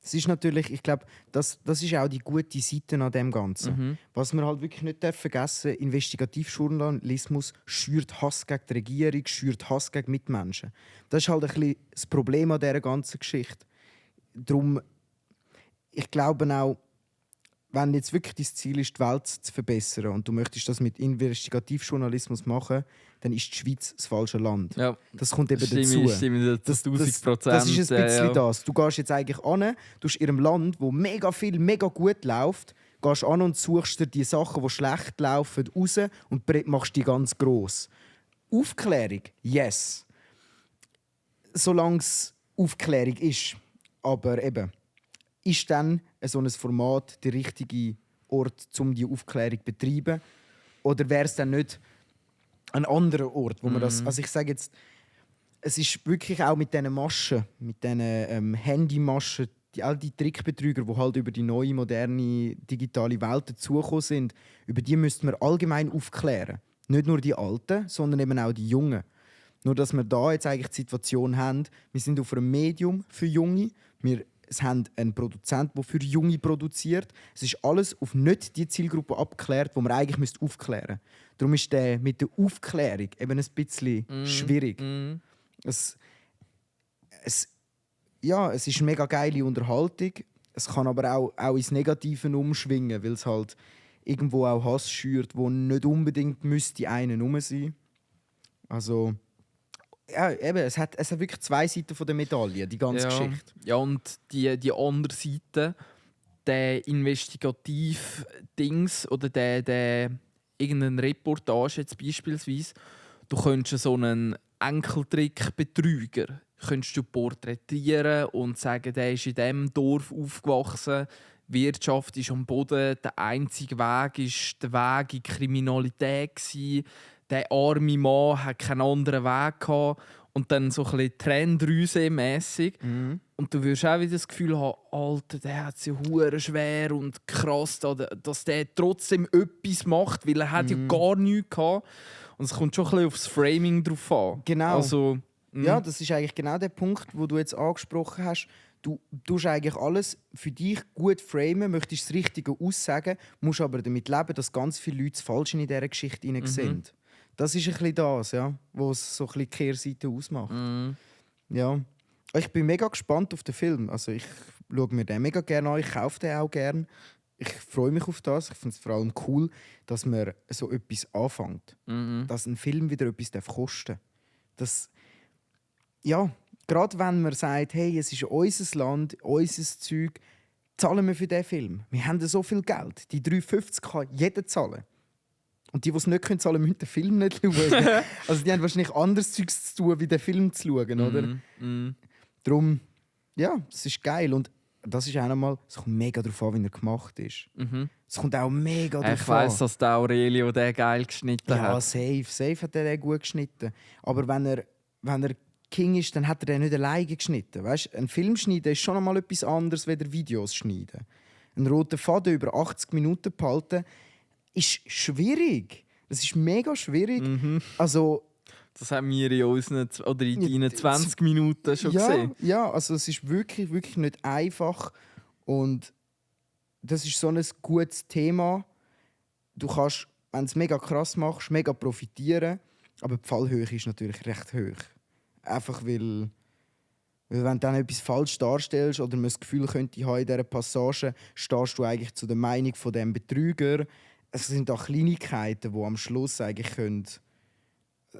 Es ist natürlich, ich glaube, das ist auch die gute Seite an dem Ganzen. Was wir halt wirklich nicht vergessen dürfen, Investigativjournalismus schürt Hass gegen die Regierung, schürt Hass gegen Mitmenschen. Das ist halt ein bisschen das Problem an dieser ganzen Geschichte. Darum, ich glaube auch, wenn jetzt wirklich dein Ziel ist, die Welt zu verbessern und du möchtest das mit Investigativjournalismus machen, dann ist die Schweiz das falsche Land. Ja. Das kommt eben Stimme dazu. das 1000%. Das ist ein bisschen das. Du gehst jetzt eigentlich an, du bist in einem Land, wo mega viel, mega gut läuft, gehst an und suchst dir die Sachen, die schlecht laufen, raus und machst die ganz gross. Aufklärung, yes. Solange es Aufklärung ist. Aber eben, ist dann so ein Format der richtige Ort, um die Aufklärung zu betreiben? Oder wäre es dann nicht ein anderer Ort, wo man das... Also ich sage jetzt, es ist wirklich auch mit diesen Maschen, mit diesen Handymaschen, all die Trickbetrüger, die halt über die neue, moderne, digitale Welt dazugekommen sind, über die müssten wir allgemein aufklären. Nicht nur die Alten, sondern eben auch die Jungen. Nur, dass wir da jetzt eigentlich die Situation haben, wir sind auf einem Medium für Junge, es haben einen Produzent, der für Junge produziert. Es ist alles auf nicht die Zielgruppe abgeklärt, die man eigentlich aufklären müsste. Darum ist der mit der Aufklärung eben ein bisschen schwierig. Es ist eine mega geile Unterhaltung. Es kann aber auch ins Negative umschwingen, weil es halt irgendwo auch Hass schürt, wo nicht unbedingt müsste einen rum sein. Also ja, eben, es hat wirklich 2 Seiten der Medaille, die ganze Geschichte. Ja, und die andere Seite, der Investigativ-Dings oder der irgendeine Reportage jetzt beispielsweise, du könntest so einen Enkeltrick-Betrüger porträtieren und sagen, der ist in diesem Dorf aufgewachsen, die Wirtschaft ist am Boden, der einzige Weg war der Weg in die Kriminalität gewesen. Der arme Mann hat keinen anderen Weg gehabt. Und dann so ein bisschen Tränendrüse-mässig. Und du wirst auch wieder das Gefühl haben, Alter, der hat es ja hure schwer und krass, dass der trotzdem etwas macht, weil er hat ja gar nichts gehabt. Und es kommt schon ein bisschen aufs Framing drauf an. Genau. Also, ja, das ist eigentlich genau der Punkt, den du jetzt angesprochen hast. Du tust eigentlich alles für dich gut framen, möchtest das Richtige aussagen, musst aber damit leben, dass ganz viele Leute das Falsche in dieser Geschichte sehen. Das ist ein bisschen das, ja, was so ein bisschen die Kehrseite ausmacht. Ja. Ich bin mega gespannt auf den Film. Also ich schaue mir den mega gerne an, ich kaufe den auch gerne. Ich freue mich auf das. Ich finde es vor allem cool, dass man so etwas anfängt. Dass ein Film wieder etwas kosten darf. Ja, gerade wenn man sagt, hey, es ist unser Land, unser Zeug, zahlen wir für diesen Film. Wir haben so viel Geld. Die 3,50 kann jeder zahlen. Und die es nicht können zahlen, müssen den Film nicht schauen. Also die haben wahrscheinlich anderes Zeugs zu tun, wie den Film zu schauen, oder? Darum, ja, es ist geil. Und das ist auch nochmal, es kommt mega darauf an, wie er gemacht ist. Es kommt auch mega darauf an. Ich weiss, dass der Aurelio den geil geschnitten Ja, hat. safe hat er den gut geschnitten. Aber wenn er King ist, dann hat er den nicht alleine geschnitten. Weißt? Ein Film schneiden ist schon einmal etwas anderes, als Videos schneiden. Einen roten Faden über 80 Minuten behalten, ist schwierig. Das ist mega schwierig. Also, Das haben wir in unseren oder in deinen 20 Minuten schon gesehen. Ja, also es ist wirklich, wirklich nicht einfach. Und das ist so ein gutes Thema. Du kannst, wenn du es mega krass machst, mega profitieren. Aber die Fallhöhe ist natürlich recht hoch. Einfach weil wenn du dann etwas falsch darstellst oder man das Gefühl könnte haben, in dieser Passage stehst du eigentlich zu der Meinung von dem Betrüger. Es sind auch Kleinigkeiten, die am Schluss eigentlich können.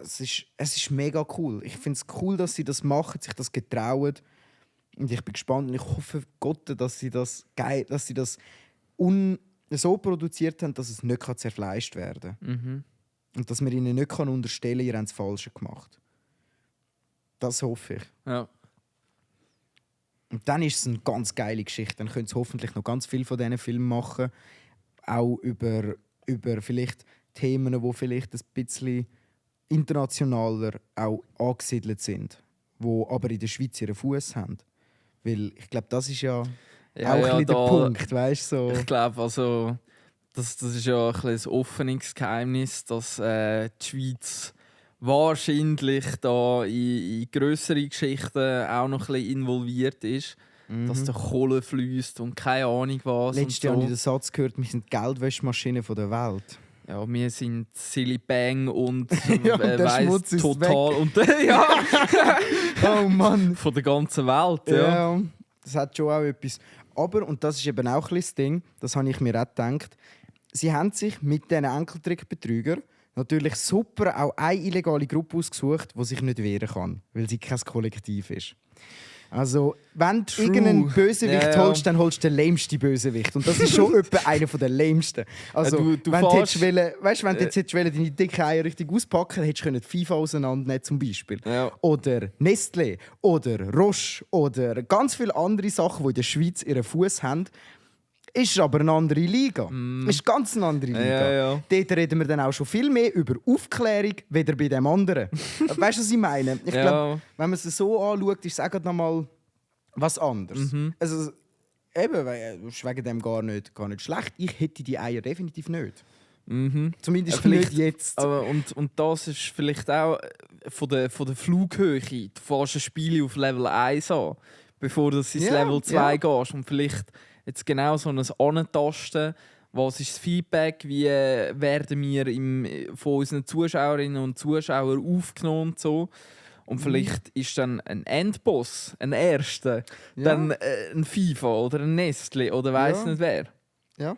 Es ist mega cool. Ich finde es cool, dass sie das machen, sich das getrauen. Und ich bin gespannt und ich hoffe Gott, dass sie das geil, dass sie das so produziert haben, dass es nicht zerfleischt werden kann. Und dass man ihnen nicht unterstellen kann, ihr habt das Falsche gemacht. Das hoffe ich. Ja. Und dann ist es eine ganz geile Geschichte. Dann können sie hoffentlich noch ganz viel von diesen Filmen machen. Auch über vielleicht Themen, die vielleicht ein bisschen internationaler auch angesiedelt sind. Die aber in der Schweiz ihren Fuß haben. Weil ich glaube, das ist ja auch ein bisschen der Punkt. Weißt, so. Ich glaube, also, das ist ja ein, ein offenes Geheimnis, dass die Schweiz wahrscheinlich da in grössere Geschichten auch noch ein bisschen involviert ist. Dass der Kohle fließt und keine Ahnung was. Letztes Jahr habe ich den Satz gehört, wir sind die Geldwäschmaschine der Welt. Ja, wir sind Silly Bang und ja, der Schmutz ist total weg. Und ja. Oh Mann. Von der ganzen Welt, ja. Das hat schon auch etwas. Aber, und das ist eben auch ein das Ding, das habe ich mir auch gedacht, sie haben sich mit diesen Enkeltrickbetrügern natürlich super auch eine illegale Gruppe ausgesucht, die sich nicht wehren kann, weil sie kein Kollektiv ist. Also, wenn du irgendeinen Bösewicht holst, dann holst du den lämsten Bösewicht. Und das ist schon etwa einer der lämsten. Also, du wenn du jetzt deine dicke Eier richtig auspacken hättest du die FIFA auseinandernehmen zum Beispiel. Ja. Oder Nestlé oder Roche oder ganz viele andere Sachen, die in der Schweiz ihren Fuß haben. Ist aber eine andere Liga. Ist ganz eine andere Liga. Ja. Dort reden wir dann auch schon viel mehr über Aufklärung, weder bei dem anderen. Weißt du, was ich meine? Ich glaube, wenn man es so anschaut, ist es auch noch mal was anderes. Also, eben, das ist wegen dem gar nicht schlecht. Ich hätte die Eier definitiv nicht. Zumindest nicht jetzt. Aber, und das ist vielleicht auch von der Flughöhe. Du fährst ein Spiel auf Level 1 an, bevor du ins Level 2 gehst. Und vielleicht jetzt genau so ein Antasten. Was ist das Feedback? Wie werden wir von unseren Zuschauerinnen und Zuschauern aufgenommen und so? Und vielleicht ist dann ein Endboss, ein Erster, dann ein FIFA oder ein Nestlé oder weiss nicht wer. Ja.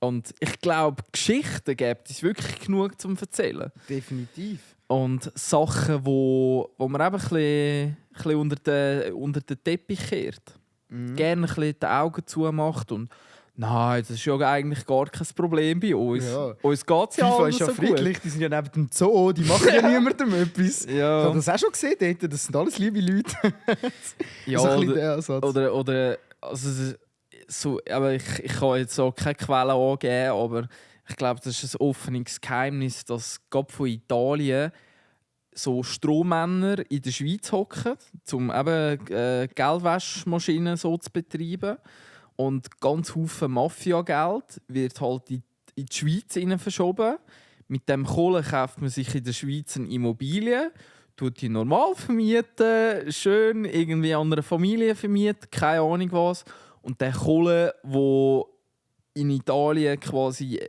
Und ich glaube, Geschichten gibt es wirklich genug zum Erzählen. Definitiv. Und Sachen, wo man eben ein bisschen unter den Teppich kehrt. Gerne ein bisschen die Augen zumacht und nein, das ist ja eigentlich gar kein Problem bei uns. Ja. Uns geht es ja FIFA allen ist ja so friedlich, gut. die sind ja neben dem Zoo, die machen ja niemandem etwas. Ja. Ich habe das auch schon gesehen dort, das sind alles liebe Leute. Ja, so ein bisschen der Ansatz. Oder also, so, aber ich kann jetzt auch keine Quellen angeben, aber ich glaube, das ist ein offenes Geheimnis, dass gerade von Italien so Strohmänner in der Schweiz hocken, um eben Geldwäschmaschinen so zu betreiben. Und ganz viele Mafia-Geld wird halt in die Schweiz verschoben. Mit dem Kohle kauft man sich in der Schweiz eine Immobilie, tut die normal vermieten, schön irgendwie an einer Familie vermieten, keine Ahnung was. Und der Kohle, wo in Italien quasi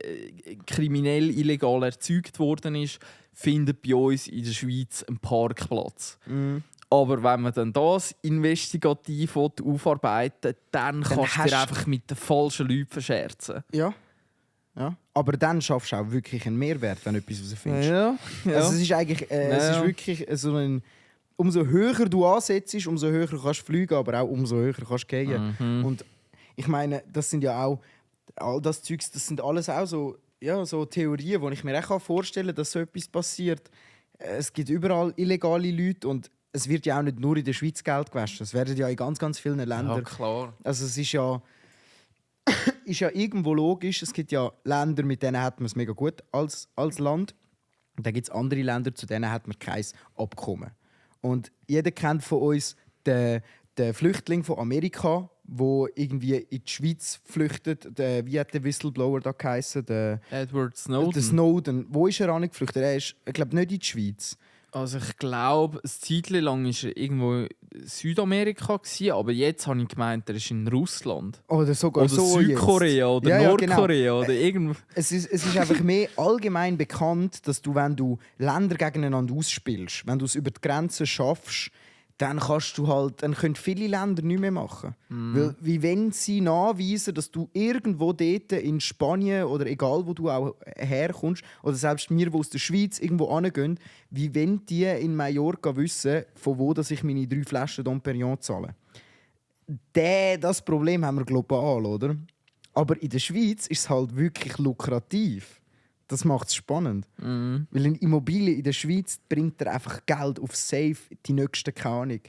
kriminell illegal erzeugt worden ist, findet bei uns in der Schweiz einen Parkplatz. Aber wenn man dann das investigativ aufarbeiten will, dann kannst du dir einfach mit den falschen Leuten verscherzen. Ja. Aber dann schaffst du auch wirklich einen Mehrwert, wenn du etwas herausfindest. Ja. Also es ist eigentlich es ist wirklich so ein... Umso höher du ansetzt, umso höher kannst du fliegen, aber auch umso höher kannst du gehen. Und ich meine, das sind ja auch... All das Zeugs, das sind alles auch so so Theorien, wo ich mir auch vorstellen kann, dass so etwas passiert. Es gibt überall illegale Leute und es wird ja auch nicht nur in der Schweiz Geld gewaschen. Es werden ja in ganz, ganz vielen Ländern. Ja, klar. Also es ist ja irgendwo logisch. Es gibt ja Länder, mit denen hat man es mega gut als Land. Und dann gibt es andere Länder, zu denen hat man kein Abkommen. Und jeder kennt von uns den Flüchtling von Amerika, der irgendwie in die Schweiz flüchtet. Wie hat der Whistleblower da geheißen? Edward Snowden. Der Snowden. Wo ist er geflüchtet? Er ist, ich glaube, nicht in die Schweiz. Also ich glaube, eine Zeit lang war er irgendwo in Südamerika, aber jetzt habe ich gemeint, er ist in Russland. Oder sogar oder so Südkorea jetzt. oder Ja, Nordkorea genau. oder irgendwo. Es ist einfach mehr allgemein bekannt, dass du, wenn du Länder gegeneinander ausspielst, wenn du es über die Grenzen schaffst, dann können viele Länder nicht mehr machen. Weil, wie wenn sie nachweisen, dass du irgendwo dort in Spanien oder egal wo du auch herkommst, oder selbst wir, die aus der Schweiz irgendwo hingehen, wie wenn die in Mallorca wissen, von wo dass ich meine 3 Flaschen Dom Perignon zahle. Das Problem haben wir global, oder? Aber in der Schweiz ist es halt wirklich lukrativ. Das macht es spannend. Weil eine Immobilie in der Schweiz bringt dir einfach Geld auf Safe die nächsten, keine Ahnung,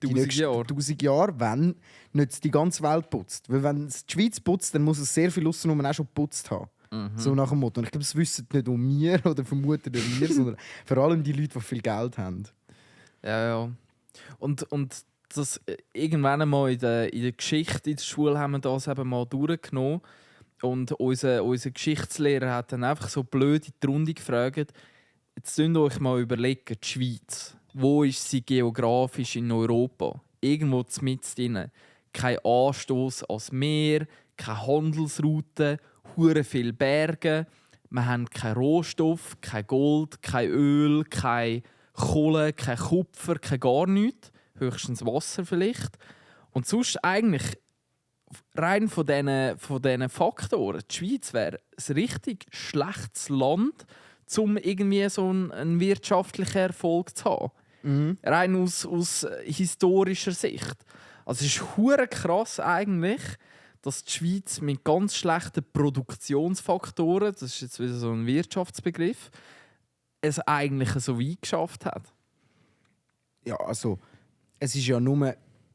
1000 Jahre. 1000 Jahre, wenn nicht die ganze Welt putzt. Weil wenn es die Schweiz putzt, dann muss es sehr viel Aussenrum auch schon geputzt haben. So nach dem Motto. Und ich glaube, das wissen nicht nur wir oder vermuten nicht wir, sondern vor allem die Leute, die viel Geld haben. Ja. Und das irgendwann einmal in der Geschichte in der Schule haben wir das eben mal durchgenommen. Und unser Geschichtslehrer hat dann einfach so blöd in die Runde gefragt, jetzt könnt ihr euch mal überlegen, die Schweiz, wo ist sie geografisch in Europa? Irgendwo mitten drin. Kein Anstoß ans Meer, keine Handelsroute, hure viele Berge. Wir haben keinen Rohstoff, kein Gold, kein Öl, keine Kohle, kein Kupfer, kein gar nichts. Höchstens Wasser vielleicht. Und sonst eigentlich rein von diesen Faktoren, die Schweiz wäre ein richtig schlechtes Land, um irgendwie so einen wirtschaftlichen Erfolg zu haben. Rein aus historischer Sicht. Also es ist hure krass eigentlich, dass die Schweiz mit ganz schlechten Produktionsfaktoren, das ist jetzt wieder so ein Wirtschaftsbegriff, es eigentlich so weit geschafft hat. Ja, also es ist ja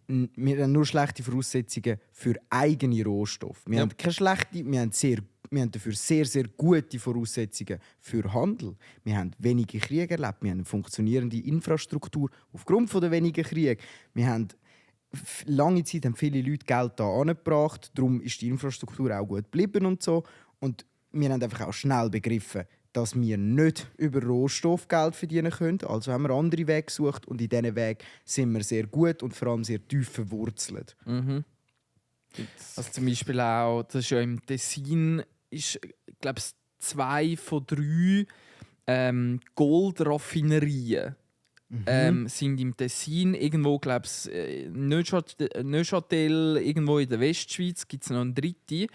wir haben nur schlechte Voraussetzungen für eigene Rohstoffe. Wir haben keine schlechte, wir haben dafür sehr, sehr gute Voraussetzungen für Handel. Wir haben wenige Kriege erlebt, wir haben eine funktionierende Infrastruktur aufgrund der wenigen Kriege. Wir haben lange Zeit haben viele Leute Geld da angebracht, darum ist die Infrastruktur auch gut geblieben und so. Und wir haben einfach auch schnell begriffen, dass wir nicht über Rohstoff Geld verdienen können. Also haben wir andere Wege gesucht und in diesen Weg sind wir sehr gut und vor allem sehr tief verwurzelt. Also zum Beispiel auch, das ist ja im Tessin, ist, glaube ich, 2 von 3 Goldraffinerien sind im Tessin. Irgendwo, glaube ich, Neuchâtel, irgendwo in der Westschweiz gibt es noch eine dritte.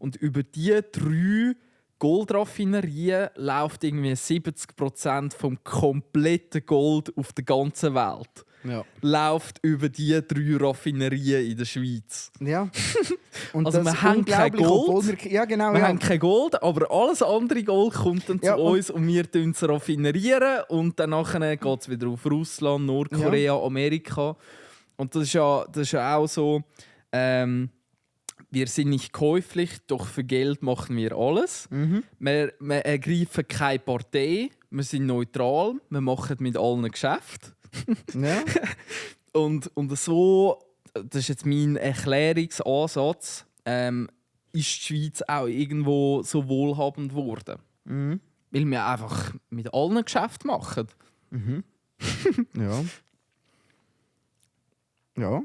Und über diese 3 Goldraffinerien läuft irgendwie 70% vom kompletten Gold auf der ganzen Welt. Ja. Läuft über diese 3 Raffinerien in der Schweiz. Ja. Und Also das wir haben kein unglaublich, Gold. obwohl Wir haben kein Gold, aber alles andere Gold kommt dann Ja, zu uns und wir tun es raffinerieren. Und dann geht es wieder auf Russland, Nordkorea, Amerika. Und das ist ja auch so, wir sind nicht käuflich, doch für Geld machen wir alles. Wir ergreifen keine Partei, wir sind neutral, wir machen mit allen Geschäfte. Ja. Und so, das ist jetzt mein Erklärungsansatz, ist die Schweiz auch irgendwo so wohlhabend geworden. Weil wir einfach mit allen Geschäfte machen. Ja. Ja.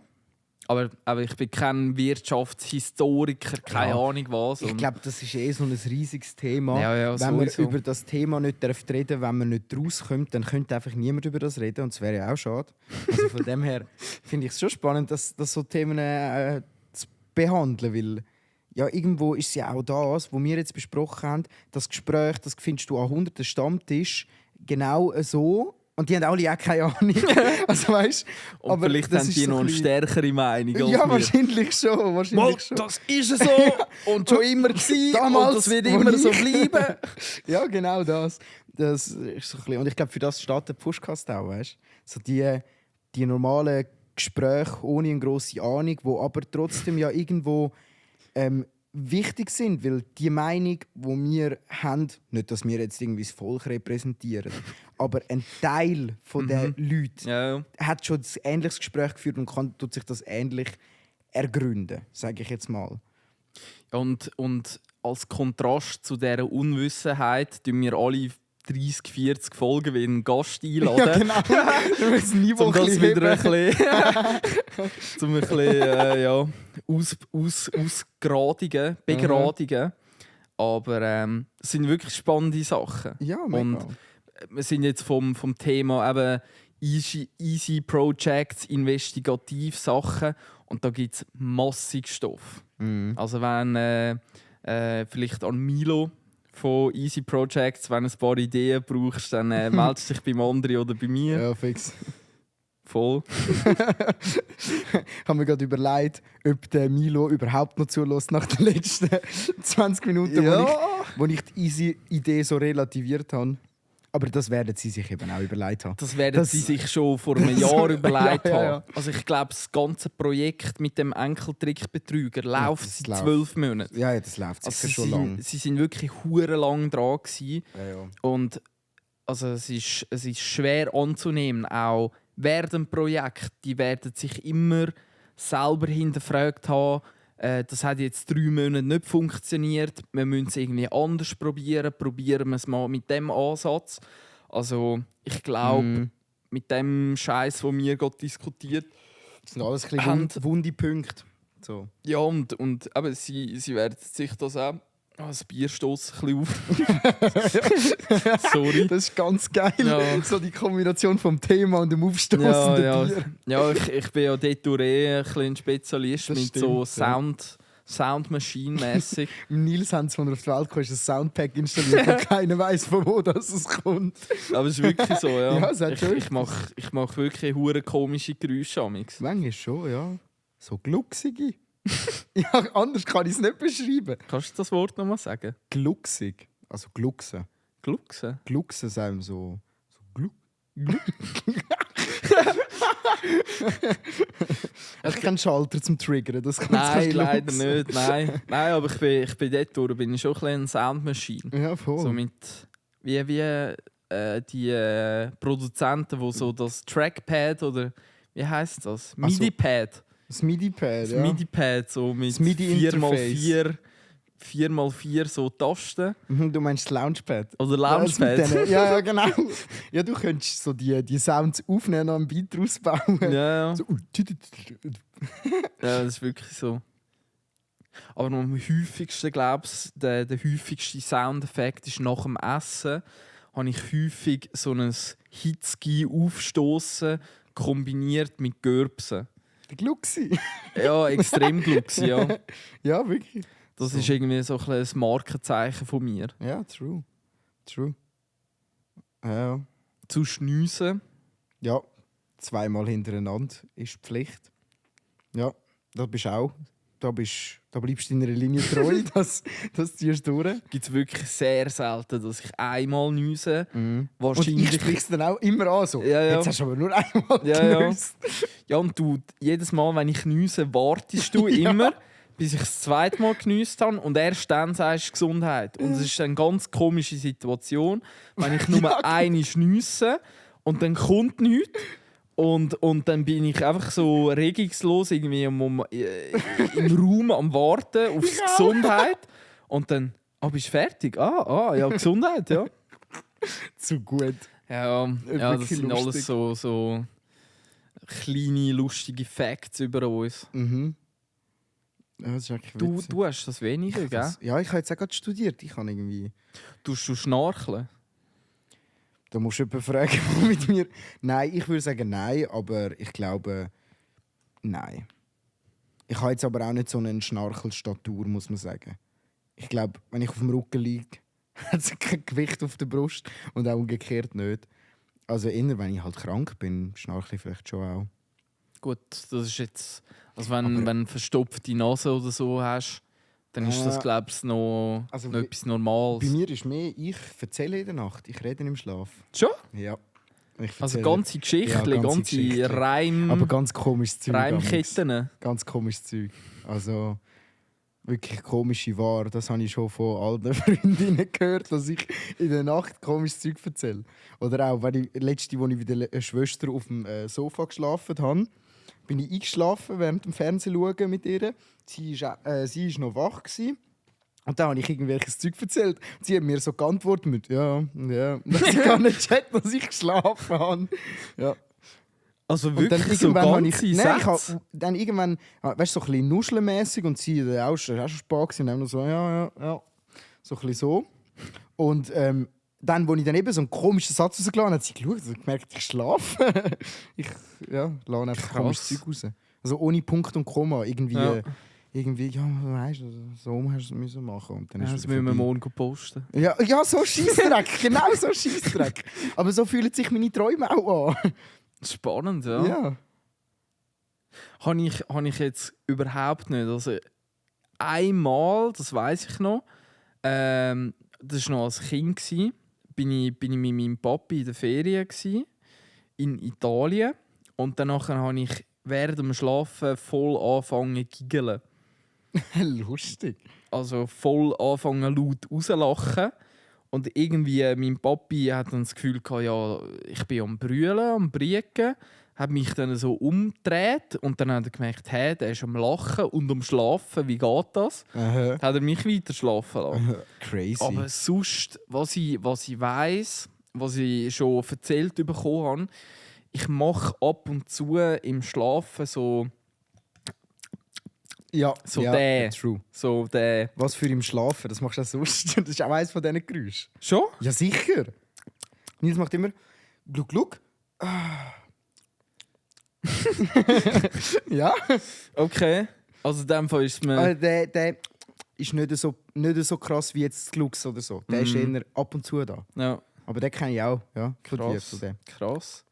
Aber ich bin kein Wirtschaftshistoriker, keine Ahnung was. Ich glaube, das ist so ein riesiges Thema. Ja, wenn man sowieso. über das Thema nicht reden darf, wenn man nicht rauskommt, dann könnte einfach niemand über das reden und das wäre ja auch schade. Also von dem her finde ich es schon spannend, dass so Themen zu behandeln, weil ja, irgendwo ist ja auch das, was wir jetzt besprochen haben, das Gespräch, das findest du an hunderten Stammtisch genau so. Und die haben alle auch keine Ahnung. Also, weißt, Und aber vielleicht das haben ist die so noch eine ein bisschen- stärkere Meinung als Ja, wir. wahrscheinlich schon. Mal, das ist so und schon immer gewesen Damals, und das wird wo immer ich- so bleiben. Ja, genau das. Das ist so ein bisschen. Und ich glaube, für das steht der Podcast auch, weißt du? So die normalen Gespräche ohne eine grosse Ahnung, die aber trotzdem ja irgendwo wichtig sind, weil die Meinung, die wir haben, nicht, dass wir jetzt irgendwie das Volk repräsentieren, aber ein Teil von den Leuten Ja, hat schon ein ähnliches Gespräch geführt und tut sich das ähnlich ergründen, sage ich jetzt mal. und als Kontrast zu dieser Unwissenheit tun wir alle 30, 40 Folgen wie einen Gast einladen. genau. Das Niveau Um das ein wieder bisschen ein bisschen, zum ein bisschen ausgradigen, begradigen. Aber es sind wirklich spannende Sachen. Ja, mega. Und wir sind jetzt vom Thema eben easy Projects, Investigativsachen und da gibt es massig Stoff. Also wenn vielleicht an Milo von Easy Projects, wenn du ein paar Ideen brauchst, dann meldest dich beim André oder bei mir. Ja, fix. Voll. Ich habe mir gerade überlegt, ob der Milo überhaupt noch zulässt nach den letzten 20 Minuten, wo ich die Easy-Idee so relativiert habe. Aber das werden sie sich eben auch überlegt haben. Das werden sie sich schon vor einem Jahr überlegt Ja, haben. ja. Also ich glaube, das ganze Projekt mit dem Enkeltrickbetrüger läuft das seit läuft. 12 Monaten. Ja, das läuft Also sicher schon lange. sie sind wirklich hure lang dran gewesen. Ja. Und also es ist schwer anzunehmen, auch während dem Projekt. Die werden sich immer selber hinterfragt haben, das hat jetzt 3 Monate nicht funktioniert, wir müssen es irgendwie anders probieren wir es mal mit dem Ansatz. Also ich glaube, mit dem Scheiß, den wir gerade diskutiert Das sind alles ein Haben- bisschen wunde Punkte. So. ja, und aber sie werden sich das auch das Bierstoss ein bisschen auf. Sorry. Das ist ganz geil. Ja. So die Kombination vom Thema und dem aufstoßenden Ja, Bier. ja ich bin ja dort ein bisschen Spezialist Das mit stimmt, so ja. Sound Machine-mäßig. Im Nils haben sie, als er auf die Welt kam, ist ein Soundpack installiert, wo keiner weiß, von wo es kommt. Aber es ist wirklich so, ja. Ja, es hat schon ich mach wirklich hure komische Geräusche amix. Manchmal schon, ja. So glucksige. Ja, anders kann ich es nicht beschreiben. Kannst du das Wort nochmal sagen? Glucksig. Also glucksen. Glucksen? Glucksen sagen so gluck. Ich kann Schalter zum Triggern, das kannst Nein, du leider nicht. Nein, aber ich bin dort durch, bin ich schon ein bisschen eine Soundmaschine. Ja, voll. So mit wie die Produzenten, die so das Trackpad oder wie heisst das? Ach so. MIDI-Pad. Das MIDI-Pad, Das ja. MIDI-Pad so mit Das MIDI-Interface. 4x4 so Tasten. Du meinst das Loungepad? Oder Das mit Loungepad. denen- Ja, genau. Ja, du könntest so die Sounds aufnehmen und einen Beat draus bauen. Ja, So, ja, das ist wirklich so. Aber am häufigsten, glaube ich, der häufigste Soundeffekt ist nach dem Essen, habe ich häufig so ein Hitzki aufstoßen kombiniert mit Gürbsen. der Glucksi. Ja, extrem Glucks, ja. Ja, wirklich. Das So. ist irgendwie so ein bisschen ein Markenzeichen von mir. Ja, true. True. Ja. Zu schnüsen. Ja, zweimal hintereinander ist Pflicht. Ja, da bist du auch. Da bleibst du deiner Linie treu, das ziehst du durch. Gibt es wirklich sehr selten, dass ich einmal niese. Und ich Wahrscheinlich. spreche es dann auch immer an. So. Ja, ja. Jetzt hast du aber nur einmal Ja, ja. genüsst. Ja, und du, jedes Mal, wenn ich niese, wartest du Ja. immer, bis ich das zweite Mal geniesst habe und erst dann sagst du Gesundheit. Und es ist eine ganz komische Situation, wenn ich nur Ja, eine schniesse und dann kommt nichts. Und dann bin ich einfach so regungslos irgendwie im Raum am Warten auf Ja. Gesundheit. Und dann, bist du fertig? Ja, Gesundheit, ja. Zu gut. Ja, das Wirklich sind alles lustig. so kleine, lustige Facts über uns. Mhm. Ja, das ist eigentlich Du witzig. hast das weniger, gell? Ja, ich habe jetzt auch gerade studiert. Ich kann irgendwie... Du schnarcheln? Da musst du jemanden fragen, der mit mir... Nein, ich würde sagen nein, aber ich glaube... Nein. Ich habe jetzt aber auch nicht so eine Schnarchelstatur, muss man sagen. Ich glaube, wenn ich auf dem Rücken liege, hat es kein Gewicht auf der Brust und auch umgekehrt nicht. Also eher, wenn ich halt krank bin, schnarche ich vielleicht schon auch. Gut, das ist jetzt... Also wenn du verstopfte Nase oder so hast, dann ist das, glaube ich, noch etwas Normales. Bei mir ist mehr, ich erzähle in der Nacht, ich rede im Schlaf. Schon? Ja. Also ganze Geschichten, Ja, ganze aber ganz komisches Zeug. Reimketten. Ganz komisches Zeug. Also wirklich komische Ware. Das habe ich schon von alten Freundinnen gehört, dass ich in der Nacht komisches Zeug erzähle. Oder auch, als ich mit der Schwester auf dem Sofa geschlafen habe, bin ich eingeschlafen während dem Fernsehen schauen mit ihr. Sie war noch wach gewesen. Und dann habe ich irgendwelches Zeug erzählt. Sie hat mir so geantwortet mit «Ja». Und sie kann nicht chatten, dass ich geschlafen habe. Ja. Also wirklich so ganze Sätze? Dann irgendwann, weißt du, so ein bisschen nuschelmässig und sie war auch schon spät und dann so «Ja». So ein bisschen so. Und dann, als ich dann eben so einen komischen Satz rausgelassen habe, hat sie geschaut und gemerkt, ich schlafe. Ich lade einfach komisches Zeug raus. Also ohne Punkt und Komma. Irgendwie, weißt du, so hast du es müssen machen. Und dann das müssen wir morgen posten. Ja, so Scheissdreck. Genau so Scheissdreck. Aber so fühlen sich meine Träume auch an. Spannend, ja. Habe ich jetzt überhaupt nicht. Also einmal, das weiss ich noch, das war noch als Kind, bin ich mit meinem Papi in der Ferien in Italien. Und danach habe ich während dem Schlafen voll angefangen zu giggeln. Lustig. Also voll anfangen laut rauslachen. Und irgendwie, mein Papi hat dann das Gefühl gehabt, ja, ich bin am Brüllen, am Brieken. Hat mich dann so umgedreht und dann hat er gemerkt, hey, der ist am Lachen und am Schlafen, wie geht das? Aha. Hat er mich weiter schlafen lassen. Crazy. Aber sonst, was ich weiss, was ich schon erzählt bekommen habe, ich mache ab und zu im Schlafen so true. So der. Was für im Schlafen, das machst du auch sonst. Das ist auch eines von diesen Geräuschen. Schon? Ja, sicher. Nils macht immer «Gluck, gluck». Ja. Okay. Also in dem Fall ist es mir... Der ist nicht so krass wie jetzt das Glux oder so. Der ist eher ab und zu da. Ja. Aber den kenne ich auch. Ja, von dir, Krass. von dem. Krass.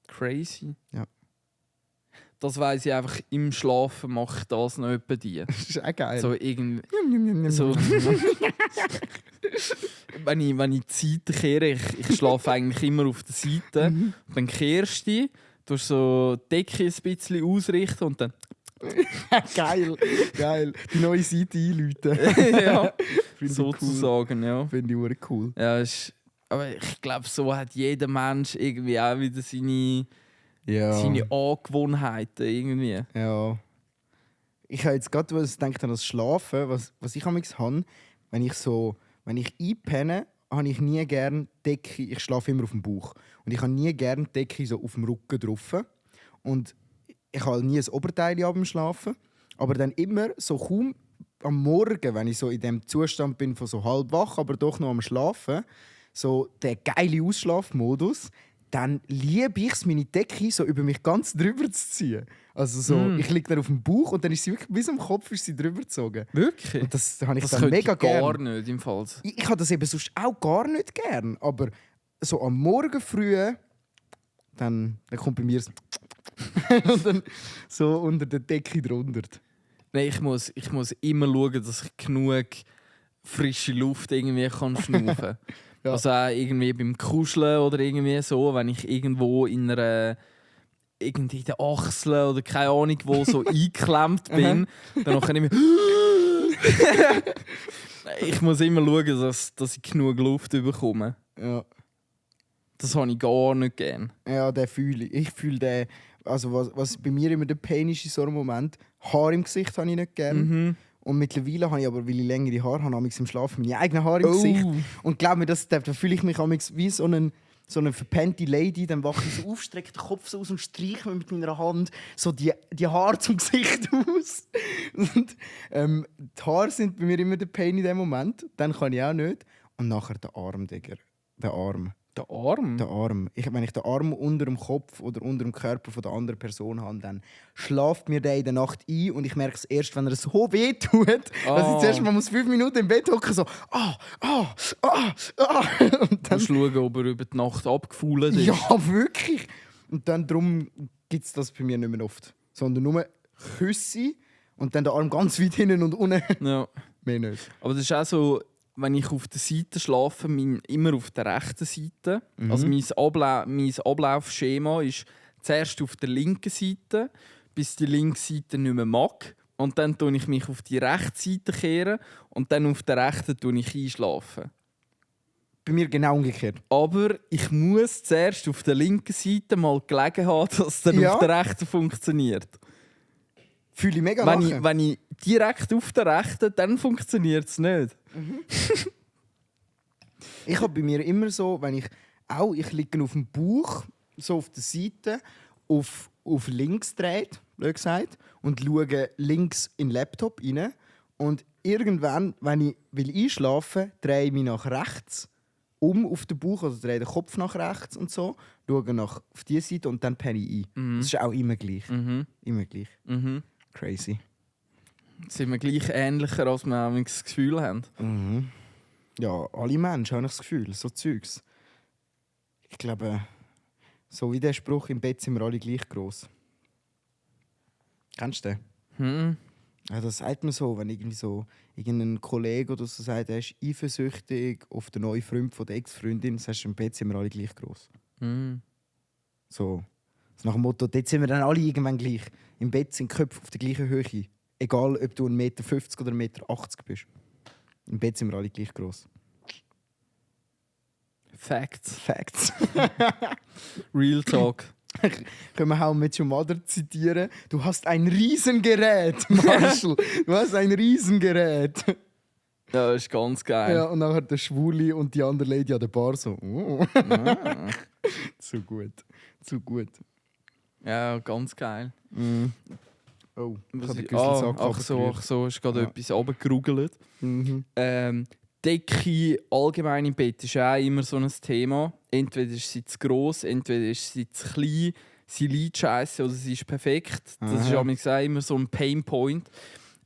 Crazy. Ja. Das weiss ich einfach, im Schlafen mache ich das noch etwa die. Das ist auch geil. So irgendwie... So. wenn ich die Seite kehre, ich schlafe eigentlich immer auf der Seite. Dann kehrst du, tust so die Decke ein bisschen ausrichten und dann... Geil. Die neue Seite einläuten. Ja, sozusagen, ja. Finde ich cool. Ja, aber ich glaube, so hat jeder Mensch irgendwie auch wieder seine Angewohnheiten. Irgendwie. Ja. Ich habe jetzt gerade gedacht an das Schlafen, was ich manchmal habe, wenn ich einpenne, habe ich nie gerne Decke. Ich schlafe immer auf dem Bauch. Und ich habe nie gerne Decke so auf dem Rücken drauf. Und ich habe nie ein Oberteil ab dem Schlafen. Aber dann immer so kaum am Morgen, wenn ich so in dem Zustand bin von so halb wach, aber doch noch am Schlafen, so der geile Ausschlafmodus, dann liebe ich es, meine Decke so über mich ganz drüber zu ziehen. Also so, ich liege dann auf dem Bauch und dann ist sie wirklich bis am Kopf ist sie drüber gezogen. Wirklich? Und das habe ich das dann mega gerne. Gar nicht im Fall. Ich habe das eben sonst auch gar nicht gern, aber so am Morgen früh, dann kommt bei mir und dann so unter der Decke drunter. Nein, ich muss immer schauen, dass ich genug frische Luft irgendwie kann schnaufen. Ja. Also auch irgendwie beim Kuscheln oder irgendwie so, wenn ich irgendwo irgendwie in der Achsel oder keine Ahnung wo so eingeklemmt bin, dann kann ich ich muss immer schauen, dass ich genug Luft bekomme. Ja. Das habe ich gar nicht gern. Ja, den fühle ich. Ich fühle den. Also was bei mir immer der Pain ist in so einem Moment, Haar im Gesicht habe ich nicht gern. Und mittlerweile habe ich aber, weil ich längere Haare habe, im Schlafen meine eigenen Haare im Gesicht. Und glaub mir, da fühle ich mich wie so eine verpennte Lady. Dann wache ich so auf, strecke den Kopf so aus und streiche mir mit meiner Hand so die Haare zum Gesicht aus. Und, die Haare sind bei mir immer der Pain in dem Moment. Dann kann ich auch nicht. Und nachher der Arm, Digga. Der Arm. Der Arm? Der Arm. Wenn ich den Arm unter dem Kopf oder unter dem Körper von der anderen Person habe, dann schlaft mir der in der Nacht ein und ich merke es erst, wenn er so weh tut, dass ich zuerst mal 5 Minuten im Bett hocken so und dann musst schauen, ob er über die Nacht abgefuhlt ist. ja, wirklich. Und dann darum gibt es das bei mir nicht mehr oft. Sondern nur Küsse und dann der Arm ganz weit hinten und unten. Ja. Mehr nicht. Aber das ist auch so, wenn ich auf der Seite schlafe, immer auf der rechten Seite. Also mein Ablaufschema ist zuerst auf der linken Seite, bis die linke Seite nicht mehr mag. Und dann tue ich mich auf die rechte Seite kehren und dann auf der rechten tue ich einschlafen. Bei mir genau umgekehrt. Aber ich muss zuerst auf der linken Seite mal gelegen haben, dass es dann Ja. auf der rechten funktioniert. Fühle ich mega Wenn nachher. ich direkt auf der rechten, dann funktioniert es nicht. Ich habe bei mir immer so, wenn ich liege auf dem Bauch, so auf der Seite, auf links dreht, blöd gesagt, und schaue links in den Laptop rein. Und irgendwann, wenn ich einschlafen will, drehe ich mich nach rechts auf den Bauch, also drehe den Kopf nach rechts und so, schaue auf diese Seite und dann penne ich ein. Das ist auch immer gleich. Immer gleich. Crazy. Sind wir gleich ähnlicher, als wir manchmal das Gefühl haben? Ja, alle Menschen haben das Gefühl, so Zeugs. Ich glaube, so wie der Spruch, im Bett sind wir alle gleich gross. Kennst du den? Ja, das sagt man so, wenn irgendwie so irgendein Kollege oder so sagt, er ist eifersüchtig auf den neuen Freund von der Ex-Freundin, sagst du, im Bett sind wir alle gleich gross. So nach dem Motto, dort sind wir dann alle irgendwann gleich. Im Bett sind die Köpfe auf der gleichen Höhe. Egal, ob du 1,50 Meter oder 1,80 Meter bist. Im Bett sind wir alle gleich gross. Facts. Real Talk. Können wir auch mit Your Mother zitieren? Du hast ein Riesengerät, Marshall. Du hast ein Riesengerät. Ja, das ist ganz geil. Ja, und dann hat der Schwule und die andere Lady an der Bar so. Oh. Zu gut. Ja, ganz geil. Oh, ich Was habe den ich- Güsselsack ach so, ist gerade Ja. etwas runtergerugelt. Mhm. Decke allgemein im Bett ist auch immer so ein Thema. Entweder ist sie zu gross, entweder ist sie zu klein, sie liegt scheiße oder sie ist perfekt. Das ist Aha. amigs auch immer so ein Painpoint.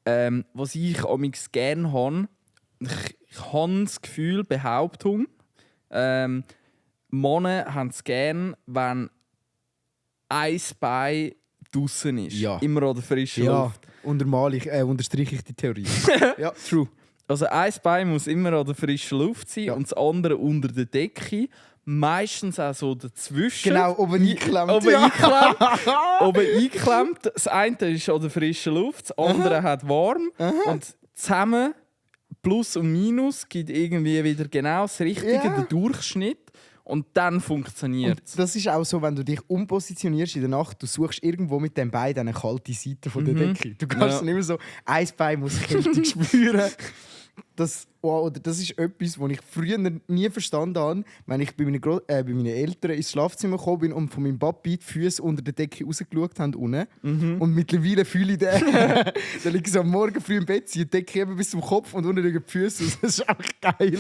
Was ich amigs gerne habe, ich habe das Gefühl, Behauptung, Männer haben es gerne, wenn ein Bein draussen ist. Ja. Immer an der frischen Ja, Luft. unterstreiche ich die Theorie. Ja, true. Also ein Bein muss immer an der frischen Luft sein Ja. und das andere unter der Decke. Meistens auch so dazwischen. Genau, oben eingeklemmt. Oben Ja. eingeklemmt. Oben eingeklemmt. Das eine ist an der frischen Luft, das andere hat warm. Und zusammen, Plus und Minus, gibt irgendwie wieder genau das Richtige, Ja. den Durchschnitt. Und dann funktioniert es. Das ist auch so, wenn du dich umpositionierst in der Nacht, du suchst irgendwo mit dem Bein eine kalte Seite von der Decke. Du kannst Ja. dann immer so, ein Bein muss Kälte spüren. Das ist etwas, was ich früher nie verstanden habe, wenn ich bei meinen Eltern ins Schlafzimmer gekommen bin und von meinem Papi die Füße unter der Decke rausgeschaut haben. Unten. Und mittlerweile fühle ich den. Da liege ich so am Morgen früh im Bett, ziehe die Decke eben bis zum Kopf und unten liegen die Füße. Das ist einfach geil.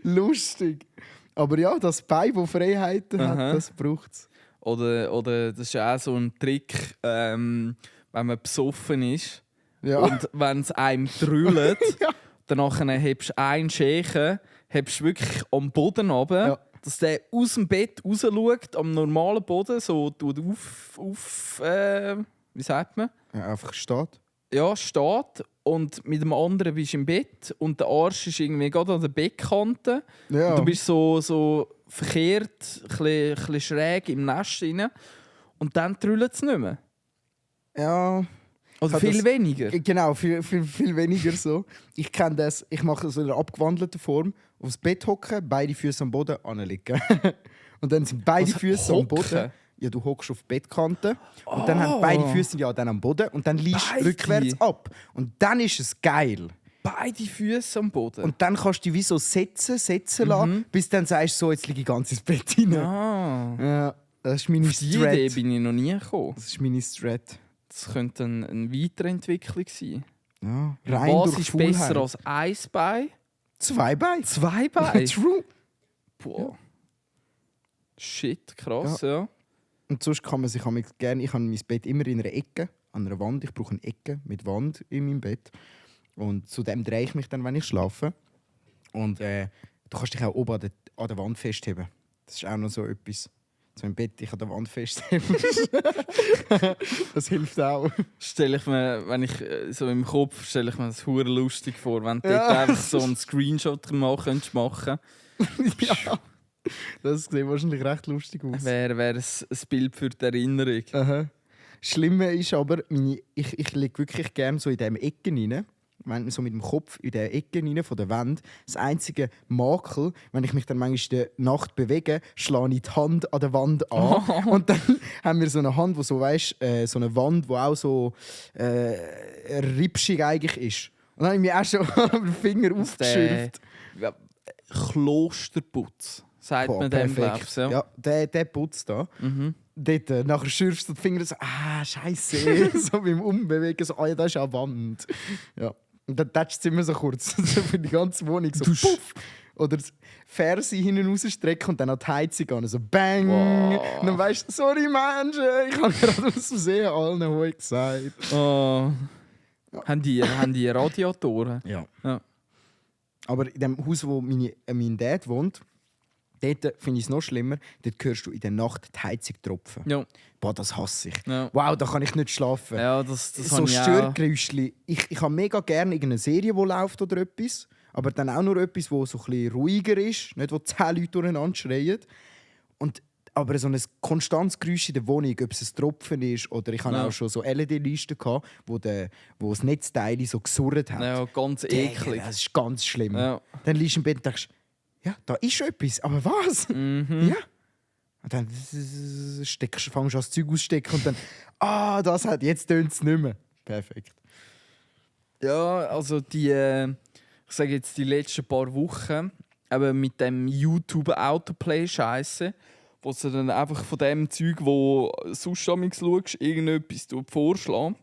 Lustig. Aber ja, das Bein, das Freiheiten hat, Aha. das braucht es. Oder das ist auch so ein Trick, wenn man besoffen ist. Ja. Und wenn es einem drüllt, dann hebst du einen Schächen, hebst wirklich am Boden runter, Ja. dass der aus dem Bett raus schaut, am normalen Boden, so tut wie sagt man? Ja, einfach steht. Ja, steht. Und mit dem anderen bist du im Bett und der Arsch ist irgendwie gerade an der Bettkante. Ja. Und du bist so verkehrt, ein bisschen schräg im Nest rein. Und dann drüllt es nicht mehr. Ja. Oder Kann viel das- weniger. Genau, viel weniger so. Ich kenne das, ich mache das in einer abgewandelten Form. Aufs Bett hocken, beide Füße am Boden anlegen. Und dann sind beide Was, Füße am hocken? Boden. Ja, du hockst auf die Bettkante. Und dann haben beide Füße ja dann am Boden. Und dann liegst Beide? du rückwärts ab. Und dann ist es geil. Beide Füße am Boden. Und dann kannst du dich wie so setzen lassen, bis dann sagst so, jetzt liege ich ganz ins Bett rein. Ah, Ja, das ist meine auf die Idee Strat. bin ich noch nie gekommen. Das ist meine Strat. Das könnte eine Weiterentwicklung sein. Ja, Was ist besser als ein Bein? 2 Beine. 2 Beine? True. Boah. Shit, krass, ja. Und sonst kann man sich gerne... Ich habe mein Bett immer in einer Ecke, an einer Wand. Ich brauche eine Ecke mit Wand in meinem Bett. Und zu dem drehe ich mich dann, wenn ich schlafe. Und du kannst dich auch oben an der Wand festheben. Das ist auch noch so etwas. So im Bett, ich an der Wand festheben. Das hilft auch. Stelle ich mir, wenn ich so im Kopf stelle ich mir das hure lustig vor, wenn du Ja. dort einfach so einen Screenshot mal könntest machen. Ja. Das sieht wahrscheinlich recht lustig aus. Wäre ein Bild für die Erinnerung. Aha. Schlimme ist aber, ich liege wirklich gerne so in diesen Ecken rein. Wenn so mit dem Kopf in den Ecken rein von der Wand. Das einzige Makel, wenn ich mich dann manchmal in der Nacht bewege, schlage ich die Hand an der Wand an. Und dann haben wir so eine Hand, wo so, weißt, so eine Wand, wo auch so ripschig eigentlich ist. Und dann habe ich mir auch schon den Finger aufgeschürft. Ja, Klosterputz, sagt Boah, man dem, perfekt. glaubst du? Ja. Ja, der Putz da. Mhm. Dort, nachher schürfst du die Finger so, Scheiße, so beim Umbewegen, so, ja, das ist eine Wand. Ja. Und dann tätschst du immer so kurz, so für die ganze Wohnung, so puff. Oder das Ferse hinten rausstrecken und dann an die Heizung gehen, so bang. Wow. Und dann weißt du, sorry Menschen, ich habe gerade aus Versehen allen Hoi gesagt. Oh. Haben die Radiatoren? Ja. Ja. Aber in dem Haus, wo mein Dad wohnt, dort finde ich es noch schlimmer, dort hörst du in der Nacht die Heizung tropfen. Ja. Boah, das hasse ich. Ja. Wow, da kann ich nicht schlafen. Ja, das So habe ich auch. Störgeräuschli. Ich habe mega gerne irgendeine Serie, die läuft oder etwas. Aber dann auch nur etwas, wo so ein bisschen ruhiger ist. Nicht, wo 10 Leute durcheinander schreien. Aber so ein konstantes Geräusch in der Wohnung, ob es ein Tropfen ist oder ich hatte Ja. auch schon so LED-Listen, wo das Netzteil so gesurrt hat. Ja, ganz eklig. Das ist ganz schlimm. Ja. Dann liegst du im Bett und denkst, ja, da ist etwas, aber was? Mhm. Ja. Und dann fängst du an, das Zeug auszustecken und dann, jetzt tönt es nicht mehr. Perfekt. Ja, also ich sage jetzt die letzten paar Wochen, eben mit dem YouTube Autoplay-Scheiße, wo sie dann einfach von dem Zeug, wo du sonst amigs schaust, irgendetwas vorschlagen.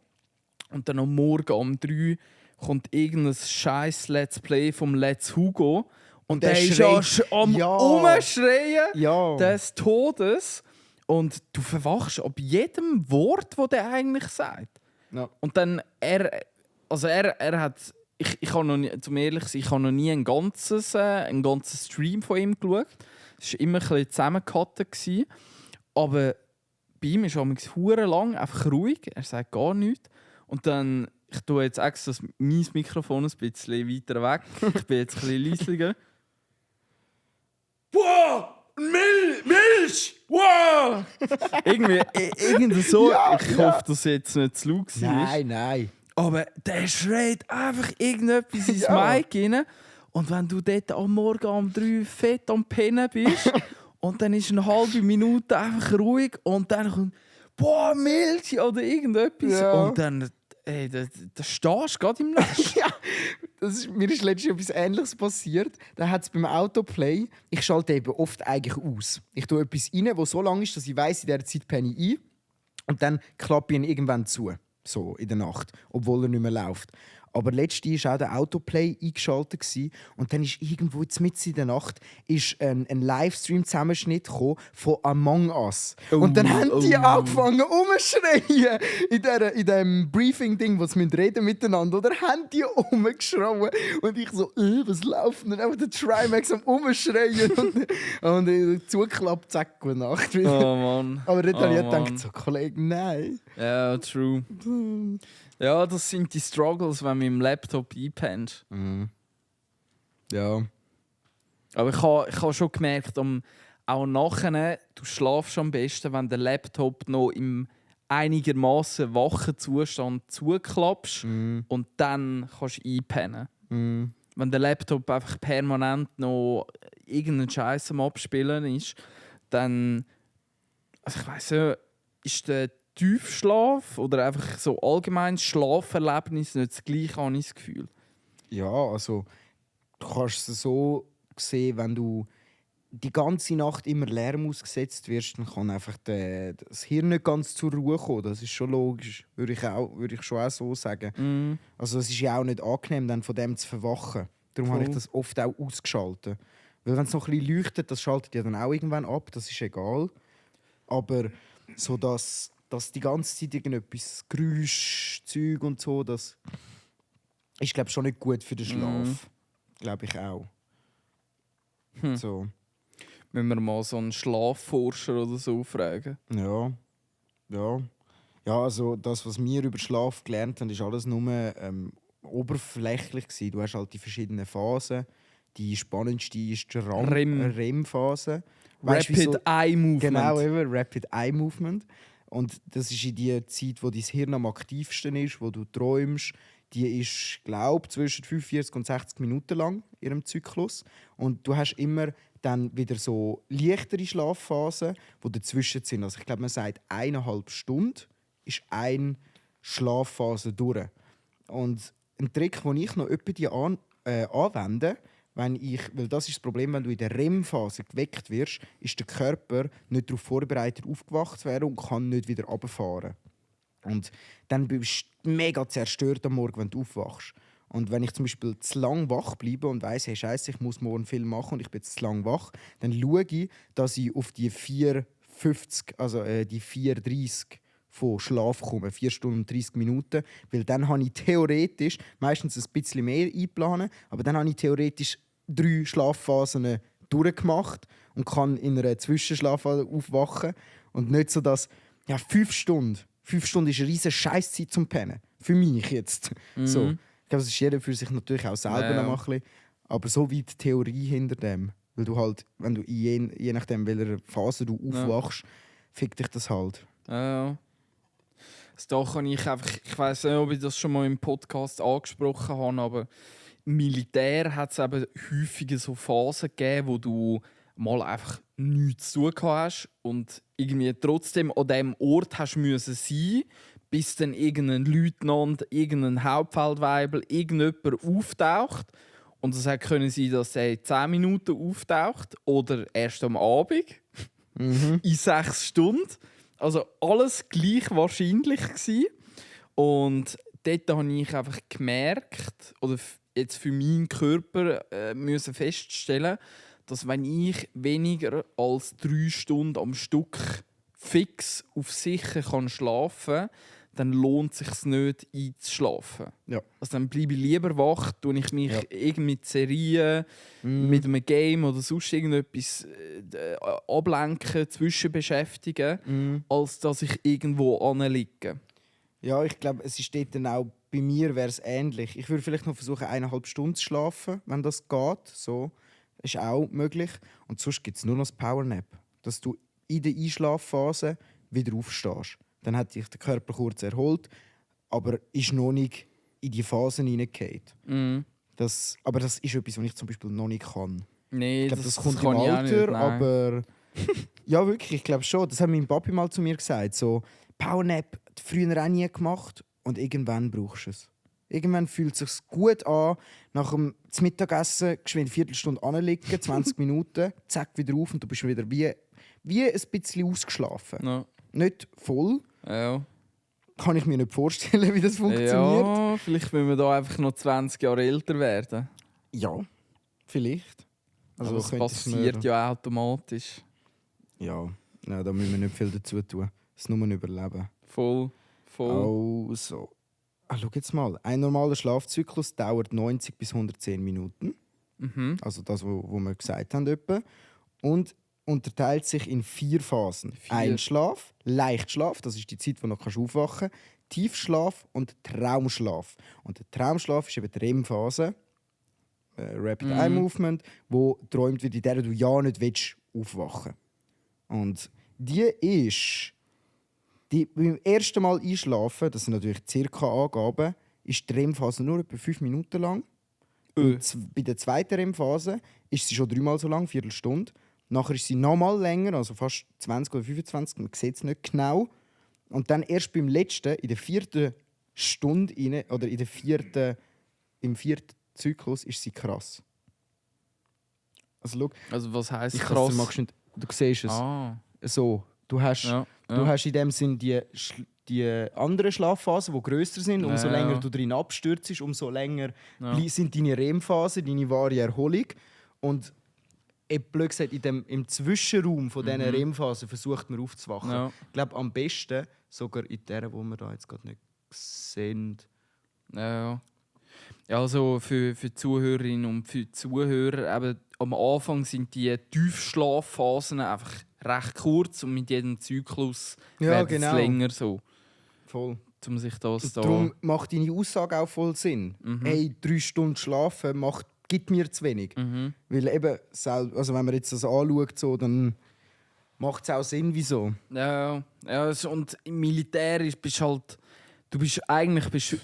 Und dann am Morgen um 3 kommt irgendein scheiß Let's Play vom Let's Hugo. Und der ist ja am Umschreien Ja. des Todes. Und du verwachst ab jedem Wort, das der eigentlich sagt. Ja. Und dann, er hat, ich habe noch nie, zum ehrlich sein, ich habe noch nie einen ganzen Stream von ihm geschaut. Es war immer ein bisschen zusammengekattet. Aber bei ihm ist es hure lang einfach ruhig, er sagt gar nichts. Und dann, ich tue jetzt extra mein Mikrofon ein bisschen weiter weg. Ich bin jetzt ein bisschen leisiger. Wow! Milch! Wow! irgendwie so. Ja, ich hoffe, dass jetzt nicht zu laut war. Nein. Aber der schreit einfach irgendetwas ins Ja. Mic rein. Und wenn du dort am Morgen um 3 fett am Pennen bist und dann ist eine halbe Minute einfach ruhig und dann kommt «Boah, Milch!» oder irgendetwas. Ja. Und dann da stehst du gerade im Nest. Ja, mir ist letztens etwas Ähnliches passiert. Da hat es beim Autoplay, ich schalte eben oft eigentlich aus. Ich tue etwas rein, das so lang ist, dass ich weiss, in dieser Zeit penne ich ein. Und dann klappe ich ihn irgendwann zu. So in der Nacht, obwohl er nicht mehr läuft. Aber letztens war auch der Autoplay eingeschaltet gewesen. Und dann ist irgendwo mitten in der Nacht ein Livestream-Zusammenschnitt von Among Us. Und dann haben die angefangen umzuschreien. In diesem Briefing-Ding, wo sie reden miteinander, oder? Haben die umgeschrien. Und ich so, was läuft denn? Einfach der Trimax am umschreien. und zugeklappt, zack, gute Nacht. Oh Mann. Aber dort habe ich Mann. gedacht, so, Kollege, nein. Ja, true. Ja, das sind die Struggles, wenn man im Laptop einpennt. Ja. Aber ich habe schon gemerkt, auch nachher, du schlafst am besten, wenn der Laptop noch im einigermaßen wachen Zustand zuklappst und dann kannst du einpennen. Wenn der Laptop einfach permanent noch irgendeinen Scheiß am Abspielen ist, dann, also ich weiss ja, ist der Tiefschlaf oder einfach so allgemein Schlaferlebnis nicht das gleiche, habe ich das Gefühl. Ja, also du kannst es so sehen, wenn du die ganze Nacht immer Lärm ausgesetzt wirst, dann kann einfach das Hirn nicht ganz zur Ruhe kommen. Das ist schon logisch, würde ich schon auch so sagen. Also es ist ja auch nicht angenehm, dann von dem zu verwachen. Darum habe ich das oft auch ausgeschaltet. Weil wenn es noch ein bisschen leuchtet, das schaltet ja dann auch irgendwann ab, das ist egal. Aber so dass die ganze Zeit irgendetwas Geräusch, Zeug und so, das ist, glaube ich, schon nicht gut für den Schlaf. Glaube ich auch. So. Müssen wir mal so einen Schlafforscher oder so fragen? Ja. Ja, also das, was wir über Schlaf gelernt haben, ist alles nur oberflächlich gewesen. Du hast halt die verschiedenen Phasen. Die spannendste ist die REM-Phase. Rapid Eye Movement. Genau, eben, Rapid Eye Movement. Und das ist in der Zeit, wo dein Hirn am aktivsten ist, wo du träumst. Die ist, glaube ich, zwischen 45 und 60 Minuten lang in ihrem Zyklus. Und du hast immer dann wieder so leichtere Schlafphasen, die dazwischen sind. Also ich glaube, man sagt 1,5 Stunden ist eine Schlafphase durch. Und ein Trick, den ich noch anwende, weil das ist das Problem, wenn du in der REM-Phase geweckt wirst, ist der Körper nicht darauf vorbereitet, aufgewacht zu werden und kann nicht wieder runterfahren. Und dann bist du mega zerstört am Morgen, wenn du aufwachst. Und wenn ich zum Beispiel zu lang wach bleibe und weiss, hey Scheiße, ich muss morgen viel machen und ich bin jetzt zu lang wach, dann schaue ich, dass ich auf die 4,50, also die 4,30 von Schlaf komme, 4 Stunden und 30 Minuten. Weil dann habe ich theoretisch meistens ein bisschen mehr einplanen, aber dann habe ich theoretisch 3 Schlafphasen durchgemacht und kann in einer Zwischenschlafphase aufwachen. Und nicht so, dass 5 Stunden ist eine riesige Scheißzeit zum Pennen. Für mich jetzt. So. Ich glaube, das ist jeder für sich natürlich auch selber noch mal ein bisschen. Aber so wie die Theorie hinter dem. Weil du halt, wenn du je nachdem, in welcher Phase du aufwachst, fickt dich das halt. Ja. Also da kann ich weiss nicht, ob ich das schon mal im Podcast angesprochen habe, aber im Militär hat es eben häufig so Phasen gegeben, wo du mal einfach nichts zu tun hast und irgendwie trotzdem an diesem Ort hast müssen sein, bis dann irgendein Leutnant, irgendein Hauptfeldwebel, irgendjemand auftaucht. Und es können sein, dass er in 10 Minuten auftaucht oder erst am Abend in 6 Stunden. Also alles gleich wahrscheinlich gewesen. Und dort habe ich einfach gemerkt, oder jetzt für meinen Körper müssen feststellen, dass wenn ich weniger als 3 Stunden am Stück fix auf sicher schlafen kann, dann lohnt es sich nicht einzuschlafen. Ja. Also dann bleibe ich lieber wach, tue ich mich irgendwie mit Serien, mit einem Game oder sonst irgendetwas ablenken, zwischenbeschäftigen, als dass ich irgendwo anliege. Ja, ich glaube, es ist dort dann auch, bei mir wäre es ähnlich. Ich würde vielleicht noch versuchen, 1,5 Stunden zu schlafen, wenn das geht. So ist auch möglich. Und sonst gibt es nur noch das Powernap, dass du in der Einschlafphase wieder aufstehst. Dann hat sich der Körper kurz erholt, aber ist noch nicht in die Phasen hineingefallen. Aber das ist etwas, was ich zum Beispiel noch nicht kann. Nee, ich glaube, das kommt im kann Alter, nicht, aber ja, wirklich, ich glaube schon. Das hat mein Papi mal zu mir gesagt. So, Powernap früher auch nie gemacht und irgendwann brauchst du es. Irgendwann fühlt es sich gut an, nach dem Mittagessen geschwind 1 Viertelstunde anliegen, 20 Minuten, zack, wieder auf und du bist wieder wie ein bisschen ausgeschlafen. Ja. Nicht voll. Ja. Kann ich mir nicht vorstellen, wie das funktioniert. Ja, vielleicht müssen wir da einfach noch 20 Jahre älter werden. Ja, vielleicht. Also das könnte ich passiert mir- ja automatisch. Ja, da müssen wir nicht viel dazu tun. Es nur überleben. Voll. Also, schau jetzt mal. Ein normaler Schlafzyklus dauert 90 bis 110 Minuten. Also das, wo wir gesagt haben. Etwa. Und unterteilt sich in 4 Phasen. Einschlaf, Leichtschlaf, das ist die Zeit, wo du noch aufwachen kannst, Tiefschlaf und Traumschlaf. Und der Traumschlaf ist eben die REM-Phase, Rapid Eye Movement, wo träumt wird, in der du ja nicht willst, aufwachen. Und die ist beim ersten Mal einschlafen, das sind natürlich circa Angaben, ist die REM-Phase nur etwa 5 Minuten lang. Bei der zweiten REM-Phase ist sie schon 3-mal so lang, 1 Viertelstunde. Nachher ist sie nochmal länger, also fast 20 oder 25, man sieht es nicht genau. Und dann erst beim letzten, in der 4. Stunde, oder im 4. Zyklus, ist sie krass. Also, schau, Also was heisst ich krass? du siehst es. So, du hast in dem Sinn die anderen Schlafphasen, die grösser sind. Umso länger du drin abstürzt, umso länger sind deine REM-Phasen, deine wahre Erholung. Und blöd gesagt, im Zwischenraum von diesen REM-Phasen versucht man aufzuwachen. Ja. Ich glaube, am besten sogar in der, wo wir da jetzt gerade nicht sehen. Ja. Ja, also für die Zuhörerinnen und für die Zuhörer, eben, am Anfang sind die Tiefschlafphasen einfach recht kurz und mit jedem Zyklus werden es länger so. Voll. Um sich das da... Darum macht deine Aussage auch voll Sinn. Hey, 3 Stunden schlafen gibt mir zu wenig. Weil eben, also wenn man jetzt das anschaut, so, dann macht es auch Sinn, wieso. Ja, und im Militär bist halt... Du bist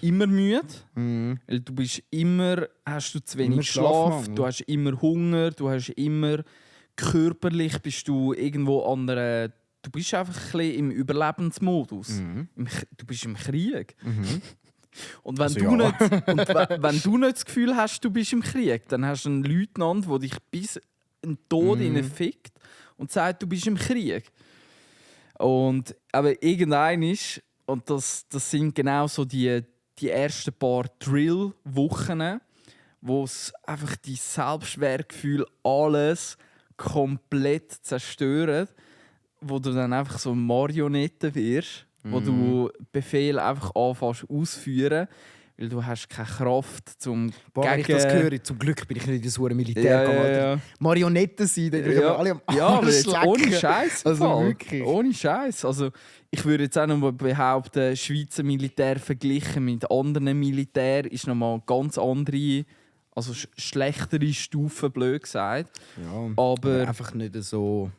immer müde, weil hast du zu wenig Schlaf, du hast immer Hunger, du hast immer körperlich bist du irgendwo an du bist einfach ein bisschen im Überlebensmodus. Du bist im Krieg. Und wenn wenn du nicht das Gefühl hast, du bist im Krieg, dann hast du einen Leutnant, der dich bis in den Tod fickt und sagt, du bist im Krieg. Aber irgendein ist, und das sind genau so die ersten paar Drill-Wochen, wo es einfach dein Selbstwertgefühl alles komplett zerstört, wo du dann einfach so Marionette wirst, wo du Befehle einfach anfängst ausführen, weil du hast keine Kraft zum wenn ich das höre, zum Glück bin ich nicht in das Militär gegangen. Ja. Marionetten sein, dann Ja. alle am Arsch Aber jetzt lecken. ohne Scheiß. Also wirklich. Ohne Scheiß. Also ich würde jetzt auch noch mal behaupten, das Schweizer Militär verglichen mit anderen Militär ist noch mal ganz andere, also schlechtere Stufen, blöd gesagt. Ja, aber einfach nicht so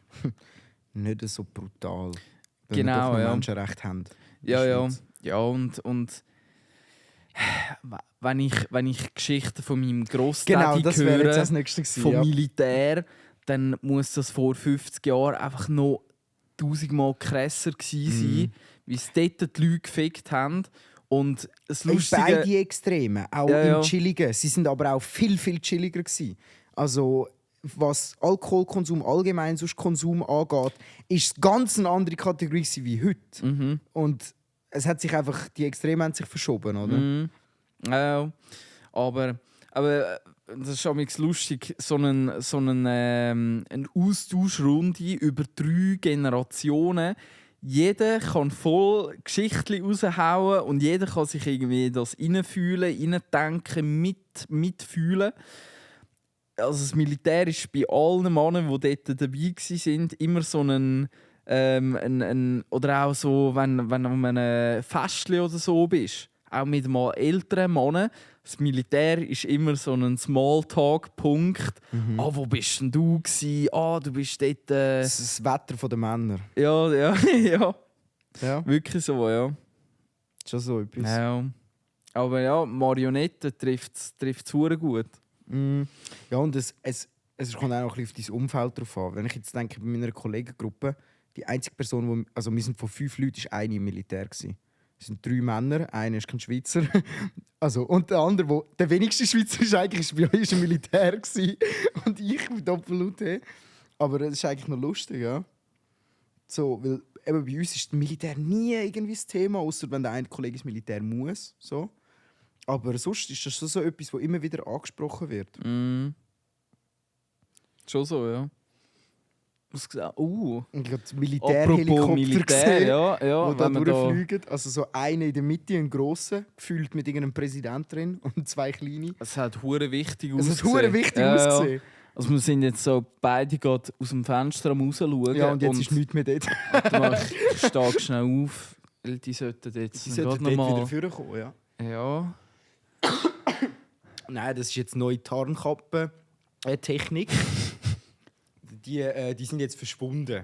brutal. Wenn Genau, wir doch noch ja. Menschenrechte haben. Ja, und wenn ich Geschichten von meinem Grossdaddy das wäre jetzt höre, das Nächste gewesen, vom ja. Militär, dann muss das vor 50 Jahren einfach noch 1000-mal krasser gewesen sein, wie es dort die Leute gefickt haben. Und das Lustige... Beide Extreme, auch Ja. im Chilligen. Sie sind aber auch viel, viel chilliger gewesen. Also, was Alkoholkonsum, allgemein sonst Konsum angeht, ist es ganz eine andere Kategorie gewesen wie heute. Und es hat sich einfach, die Extreme haben sich verschoben, oder? Ja, aber das ist auch lustig, so eine Austauschrunde über 3 Generationen. Jeder kann voll Geschichten raushauen und jeder kann sich irgendwie das reinfühlen, reindenken, mitfühlen. Also das Militär ist bei allen Männern, die dort dabei waren, immer so oder auch so, wenn du an einem Festchen oder so bist, auch mit mal älteren Männern, das Militär ist immer so ein Smalltalk-Punkt. Wo bist denn du gewesen? Du bist dort... Das ist das Wetter der Männer. Ja. Ja, Wirklich so, ja. schon so etwas. Ja. Aber ja, Marionetten trifft es verdammt gut. Ja, und es kommt auch noch ein bisschen auf dein Umfeld drauf an. Wenn ich jetzt denke, bei meiner Kollegengruppe, die einzige Person, also wir sind von 5 Leuten, war eine im Militär. Es sind 3 Männer, einer ist kein Schweizer. Also, und der andere, der wenigste Schweizer ist eigentlich ist im Militär gewesen. Und ich mit Doppel-UT. Aber das ist eigentlich noch lustig, ja. So, weil eben bei uns ist das Militär nie irgendwie das Thema, außer wenn der eine Kollege ins Militär muss. So. Aber sonst ist das so etwas, das immer wieder angesprochen wird. Schon so, ja. Was gesagt? Ich habe Apropos Militärhelikopter Militär, gesehen, ja, die da wenn man durchfliegen. Also so einer in der Mitte, ein grosser, gefüllt mit irgendeinem Präsident drin und 2 kleine. Es hat hure wichtig Es ausgesehen. hat hure wichtig ausgesehen. Ja. Also wir sind jetzt so beide gerade aus dem Fenster am rausschauen. Ja, und jetzt ist nichts mehr dort. Ich steige schnell auf, weil die sollten jetzt Die sollten dort wieder vorkommen, ja. Ja. Nein, das ist jetzt neue Tarnkappen-Technik. Die sind jetzt verschwunden.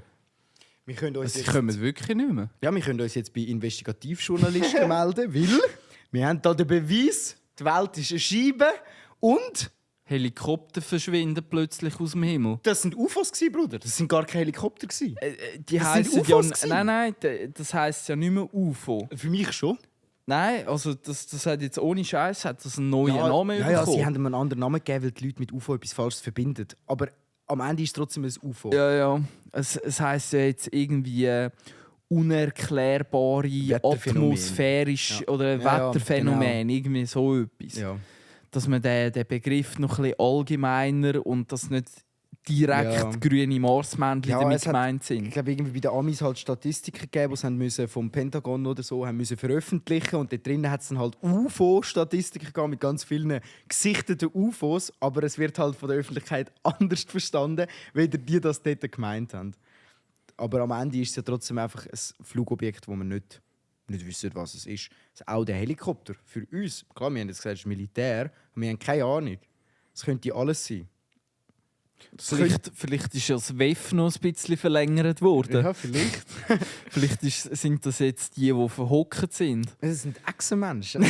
Wir können uns Sie kommen wirklich nicht mehr. Ja, wir können uns jetzt bei Investigativjournalisten melden, weil wir haben hier den Beweis, die Welt ist eine Scheibe und Helikopter verschwinden plötzlich aus dem Himmel. das sind UFOs gewesen, Bruder. Das sind gar keine Helikopter gewesen. Die Das heißen sind ja... UFOs gewesen. Nein, das heisst ja nicht mehr UFO. Für mich schon. Nein, also das hat jetzt ohne Scheiß hat das einen neuen Namen ja, bekommen. sie haben ihm einen anderen Namen gegeben, weil die Leute mit UFO etwas Falsches verbinden. Aber am Ende ist es trotzdem ein UFO. Ja. Es heisst ja jetzt irgendwie unerklärbare Wetterphänomen. atmosphärische oder Ja, Wetterphänomen, genau. irgendwie so etwas. Ja. Dass man den Begriff noch ein bisschen allgemeiner und dass nicht direkt grüne Marsmännchen damit gemeint Ich sind. glaube, irgendwie bei den Amis halt Statistiken gegeben, die sie müssen vom Pentagon oder so haben müssen veröffentlichen. Und dort drinnen hat es dann halt UFO-Statistiken gegeben mit ganz vielen gesichteten UFOs. Aber es wird halt von der Öffentlichkeit anders verstanden, weder die das dort gemeint haben. Aber am Ende ist es ja trotzdem einfach ein Flugobjekt, wo man nicht wissen, was es ist. Also auch der Helikopter für uns. Klar, wir haben jetzt gesagt, es ist Militär, aber wir haben keine Ahnung. Es könnte alles sein. Vielleicht ist ja das WEF noch ein bisschen verlängert worden. Ja, vielleicht. Vielleicht sind das jetzt die verhockt sind. Es sind Echsenmenschen.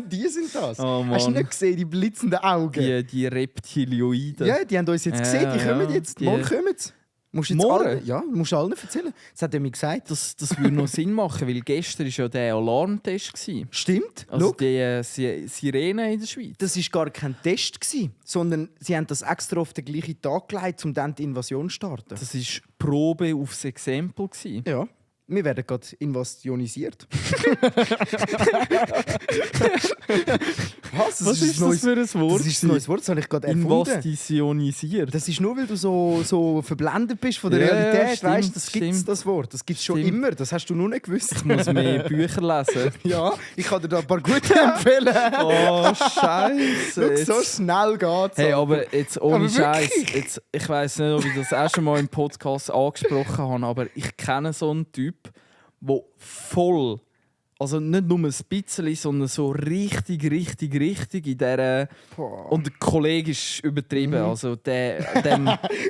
Die sind das. Oh, Hast du Mann. nicht gesehen, die blitzenden Augen? Die Reptilioiden. Ja, die haben uns jetzt gesehen, die kommen jetzt. Morgen kommen sie. Musst du jetzt Morgen? musst du allen erzählen. Das hat er mir gesagt. Das würde noch Sinn machen, weil gestern war ja der Alarmtest gewesen. Stimmt. Also Schau, die Sirene in der Schweiz. das war gar kein Test, sondern sie haben das extra auf den gleichen Tag gelegt, um dann die Invasion zu starten. Das war Probe aufs Exempel gewesen. Ja. Wir werden gerade invasionisiert. Was? Was ist das für ein Wort? Das ist ein neues Wort, das habe ich gerade erfunden. Investitionisiert. Das ist nur, weil du so verblendet bist von der Ja, Realität. stimmt, Weißt, das gibt stimmt. das Wort. Das gibt es schon Stimmt. immer. Das hast du noch nicht gewusst. Ich muss mehr Bücher lesen. Ja, ich kann dir da ein paar gute empfehlen. Oh, Scheiße. Schau, so schnell geht's. Hey, aber jetzt ohne Aber Scheiß. wirklich? Ich weiss nicht, ob ich das auch schon mal im Podcast angesprochen habe, aber ich kenne so einen Typ, der voll, also nicht nur ein bisschen, sondern so richtig in dieser. Boah. Und der Kollege ist übertrieben. Also der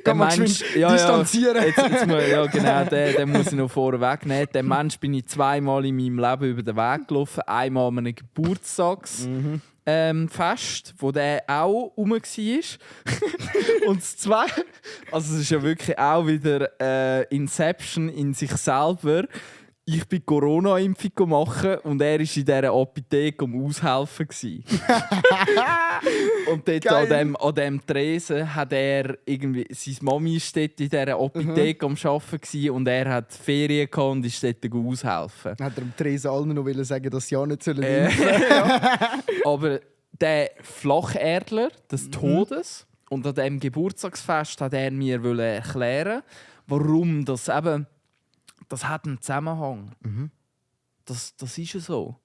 Kann man Mensch. geschwind distanzieren. Ja, genau, den muss ich noch vorweg nehmen. Der Mensch bin ich zweimal in meinem Leben über den Weg gelaufen. Einmal an einem Geburtstagsfest, wo der auch rum war. Und das Zweite, also es ist ja wirklich auch wieder Inception in sich selber. Ich bin Corona-Impfung machen und er war in dieser Apotheke aushelfen. Und dort an dem Tresen hat er irgendwie, seine Mami war dort in dieser Apotheke am Arbeiten und er hat Ferien gehabt und ist dort aushelfen. Hat er dem Theresa allen noch sagen, dass sie ja nicht sollen Aber der Flacherdler des Todes und an diesem Geburtstagsfest hat er mir erklären, warum das eben. Das hat einen Zusammenhang. Das ist ja so.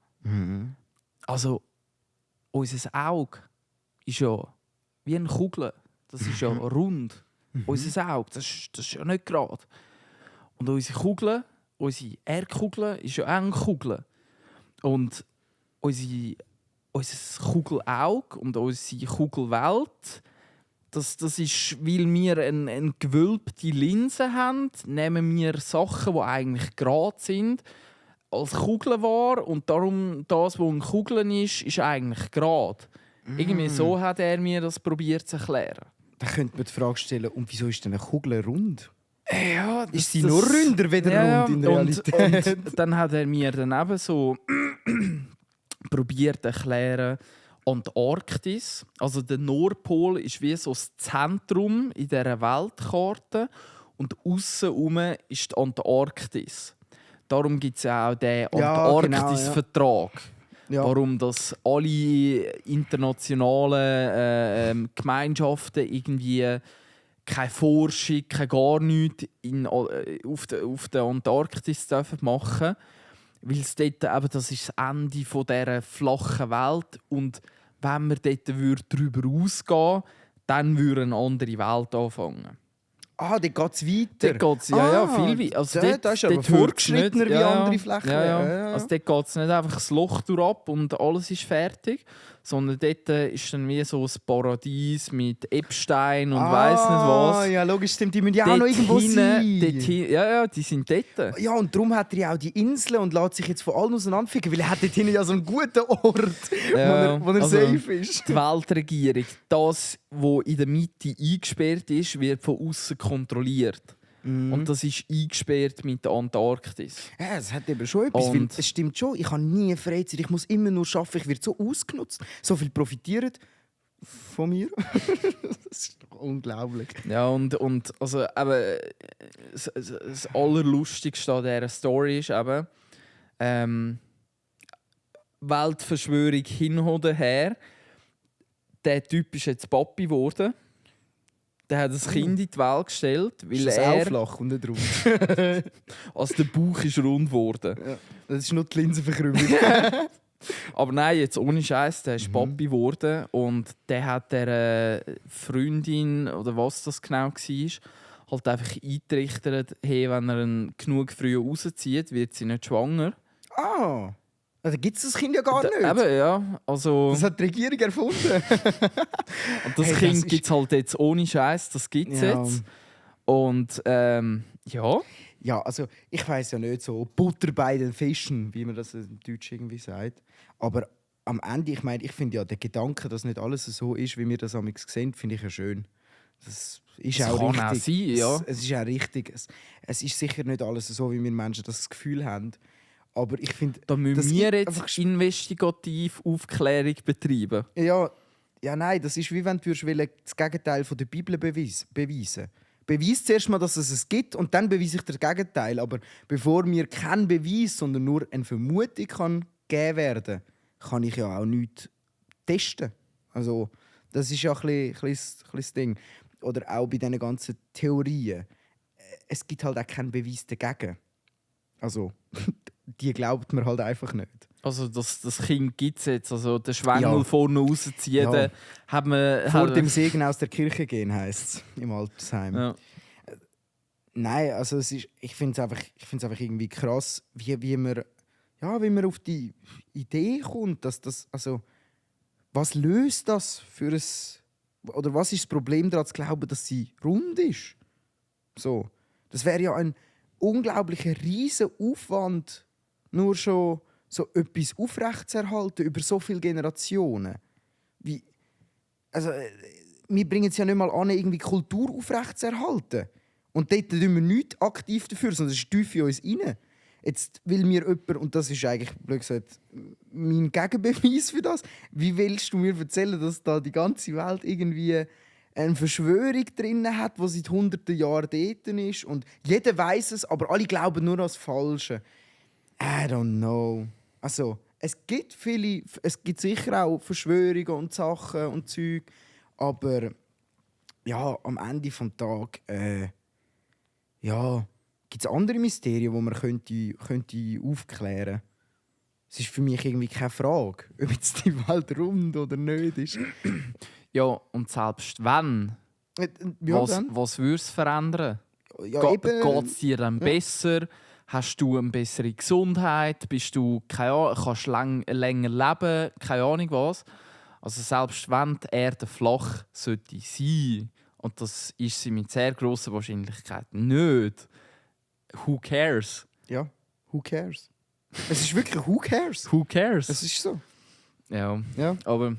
Also, unser Auge ist ja wie eine Kugel. Das ist ja rund. Unser Auge, das ist ja nicht gerade. Und unsere Kugel, unsere Erdkugel, ist ja auch eine Kugel. Und unser Kugelauge und unsere Kugelwelt, das ist, weil wir eine gewölbte Linse haben, nehmen wir Sachen, die eigentlich gerade sind, als Kugeln wahr. Und darum, das, was eine Kugel ist eigentlich gerade. Irgendwie so hat er mir das probiert zu erklären. Da könnte man die Frage stellen, und wieso ist denn eine Kugel rund? Ja, Ist sie nur runder weder rund in der Realität? Und dann hat er mir dann eben so probiert zu erklären, Antarktis, also der Nordpol ist wie so das Zentrum in dieser Weltkarte und außenrum ist die Antarktis. Darum gibt es ja auch den Antarktis-Vertrag. Ja. Warum das alle internationalen Gemeinschaften irgendwie keine Forschung, keine gar nichts auf der Antarktis dürfen machen. Weil es dort eben, das ist das Ende dieser flachen Welt. Und wenn wir dort darüber ausgehen, dann würde eine andere Welt anfangen. Ah, dort geht es weiter. Dort geht es viel weiter. Also das ist aber fortgeschrittener wie andere Flächen. Ja. Also dort geht es nicht einfach das Loch ab und alles ist fertig. Sondern dort ist dann wie so ein Paradies mit Epstein und weiss nicht was. Ja, logisch, stimmt. Die müssen ja auch noch irgendwo sein. Ja, die sind dort. Ja, und darum hat er ja auch die Inseln und lässt sich jetzt von allen auseinanderficken, weil er hat dort hinten ja so einen guten Ort, wo er safe ist. Die Weltregierung, das, was in der Mitte eingesperrt ist, wird von außen kontrolliert. Und das ist eingesperrt mit der Antarktis. Ja, es hat eben schon etwas. Weil es stimmt schon, ich habe nie Freizeit, ich muss immer nur arbeiten, ich werde so ausgenutzt. So viel profitieren von mir. Das ist unglaublich. Ja, und also, eben, das Allerlustigste an dieser Story ist eben, Weltverschwörung hin oder her. Der Typ ist jetzt Papi geworden. der hat das Kind in die Welt gestellt, weil Ist das er... auch flach und nicht rund? Also der Bauch ist rund geworden. Ja. Das ist nur die Linsenverkrümmung. Aber nein, jetzt ohne Scheiß, der ist Papi geworden und der hat der Freundin, oder was das genau war, halt einfach eingetrichtert, hey, wenn er ihn genug früh rauszieht, wird sie nicht schwanger. Ah, also gibt es das Kind ja gar nicht. Eben, ja. Also, Das hat die Regierung erfunden. und das Hey, Kind das ist- gibt es halt jetzt ohne Scheiß, das gibt es Ja. jetzt. Und ja, Ja, also ich weiß ja nicht so Butter bei den Fischen, wie man das im Deutsch irgendwie sagt. Aber am Ende, ich meine, ich finde ja, der Gedanke, dass nicht alles so ist, wie wir das am sehen, finde ich ja schön. Das ist Das auch kann richtig. auch sein, ja. Es ist auch richtig. Es ist sicher nicht alles so, wie wir Menschen das Gefühl haben. Aber ich finde, da müssen das wir ist jetzt einfach- investigativ Aufklärung betreiben. ja, nein, das ist wie wenn du das Gegenteil von der Bibel beweisen. Beweis zuerst mal, dass es gibt und dann beweise ich das Gegenteil. Aber bevor mir kein Beweis, sondern nur eine Vermutung kann gegeben werden, kann ich ja auch nichts testen. Also, das ist ja ein bisschen das Ding. Oder auch bei diesen ganzen Theorien. Es gibt halt auch keinen Beweis dagegen. Also, die glaubt man halt einfach nicht. Also das Kind gibt es jetzt, also den Schwengel Ja. vorne rausziehen, Ja. hat man... Vor hat- dem Segen aus der Kirche gehen, heisst es im Altersheim. Ja. Nein, also ich finde es einfach irgendwie krass, wie man auf die Idee kommt, dass das, also was löst das für ein, oder was ist das Problem daran zu glauben, dass sie rund ist? So, das wäre ja ein unglaublicher riesen Aufwand, nur schon so etwas aufrechtzuerhalten über so viele Generationen. Wie, also wir bringen es ja nicht mal an, irgendwie Kultur aufrechtzuerhalten. Und dort tun wir nichts aktiv dafür, sondern es ist tief in uns rein. Jetzt will mir jemand, und das ist eigentlich, blöd gesagt, mein Gegenbeweis für das, wie willst du mir erzählen, dass da die ganze Welt irgendwie eine Verschwörung drin hat, die seit hunderten Jahren dort ist und jeder weiß es, aber alle glauben nur an das Falsche. I don't know. Also, es gibt sicher auch Verschwörungen und Sachen und Zeug, aber ja, am Ende des Tages gibt es andere Mysterien, die man könnte aufklären könnte. Es ist für mich irgendwie keine Frage, ob jetzt die Welt rund oder nicht ist. Ja, und selbst wenn, Ja, dann. was würde es verändern? Ja, eben. Geht es dir dann besser? Hast du eine bessere Gesundheit? Bist du, kannst du länger leben? Keine Ahnung was. Also selbst wenn die Erde flach sollte sein, und das ist sie mit sehr grosser Wahrscheinlichkeit nicht, who cares? Ja, who cares? Es ist wirklich who cares? Who cares? Es ist so. Ja, Ja. aber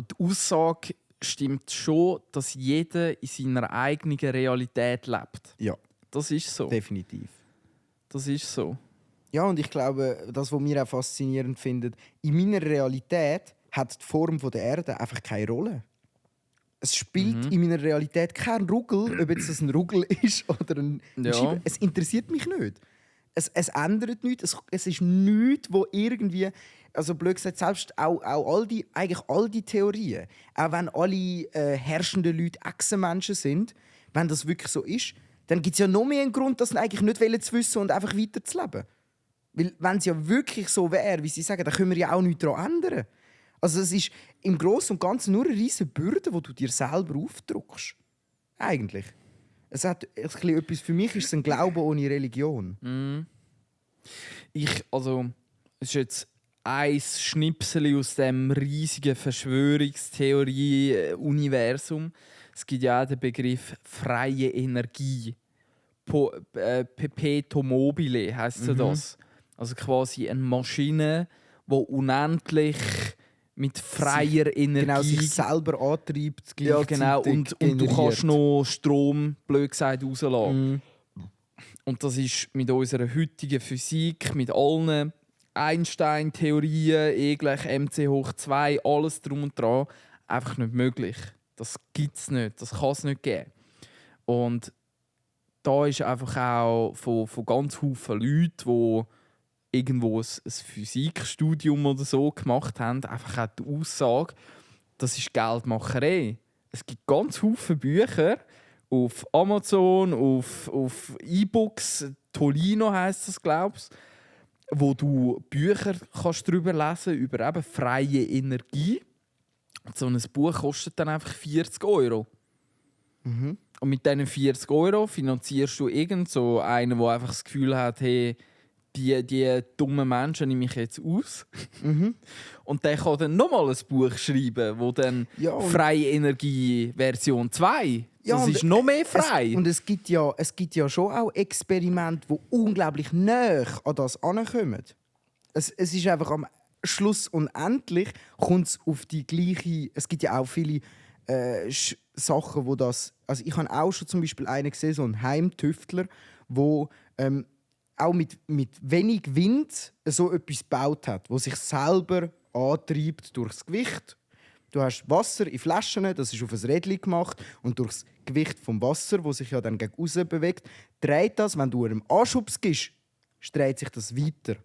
die Aussage stimmt schon, dass jeder in seiner eigenen Realität lebt. Ja, Das ist so. definitiv. Das ist so. Ja, und ich glaube, das, was wir auch faszinierend finden, in meiner Realität hat die Form der Erde einfach keine Rolle. Es spielt in meiner Realität keinen Ruggel, ob jetzt das ein Ruggel ist oder ein Ja. Scheibe. Es interessiert mich nicht. Es ändert nichts. Es ist nichts, wo irgendwie... Also blöd gesagt, selbst auch eigentlich all die Theorien, auch wenn alle herrschenden Leute Echsenmenschen sind, wenn das wirklich so ist, dann gibt es ja noch mehr einen Grund, das eigentlich nicht zu wissen und einfach weiterzuleben. Weil wenn es ja wirklich so wäre, wie sie sagen, dann können wir ja auch nichts daran ändern. Also es ist im Großen und Ganzen nur eine riesige Bürde, die du dir selber aufdrückst. Eigentlich. Es hat etwas, für mich ist es ein Glaube ohne Religion. Es ist jetzt ein Schnipsel aus dem riesigen Verschwörungstheorie-Universum. Es gibt ja auch den Begriff freie Energie. Perpetuum mobile heisst ja das. Also quasi eine Maschine, die unendlich mit freier Energie... Genau, sich selber antreibt. Ja, genau. Und du kannst noch Strom, blöd gesagt, rauslassen. Und das ist mit unserer heutigen Physik, mit allen Einstein-Theorien, E gleich mc hoch 2, alles drum und dran, einfach nicht möglich. Das gibt es nicht, das kann es nicht geben. Und da ist einfach auch von ganz vielen Leuten, die irgendwo ein Physikstudium oder so gemacht haben, einfach auch die Aussage, das ist Geldmacherei. es gibt ganz viele Bücher auf Amazon, auf E-Books, Tolino heisst das, glaube ich, wo du Bücher kannst darüber lesen über eben freie Energie. So ein Buch kostet dann einfach 40 €. Mhm. Und mit diesen 40 € finanzierst du irgend so einen, der einfach das Gefühl hat, hey, die dummen Menschen nehme ich jetzt aus. Mhm. Und der kann dann nochmal ein Buch schreiben, wo dann Ja, und- Freie Energie Version 2. Ja, das und ist noch mehr frei. Es gibt ja schon auch Experimente, die unglaublich nah an das ankommen. Es ist einfach am Schluss unendlich, kommt es auf die gleiche. Es gibt ja auch viele Sachen, wo das. Also ich habe auch schon zum Beispiel einen gesehen, so einen Heimtüftler, wo auch mit wenig Wind so etwas gebaut hat, wo sich selber antreibt durchs Gewicht. Du hast Wasser in Flaschen, das ist auf ein Rädchen gemacht und durchs Gewicht vom Wasser, wo sich ja dann gegen außen bewegt, dreht das, wenn du einem Anschubs gibst, dreht sich das weiter.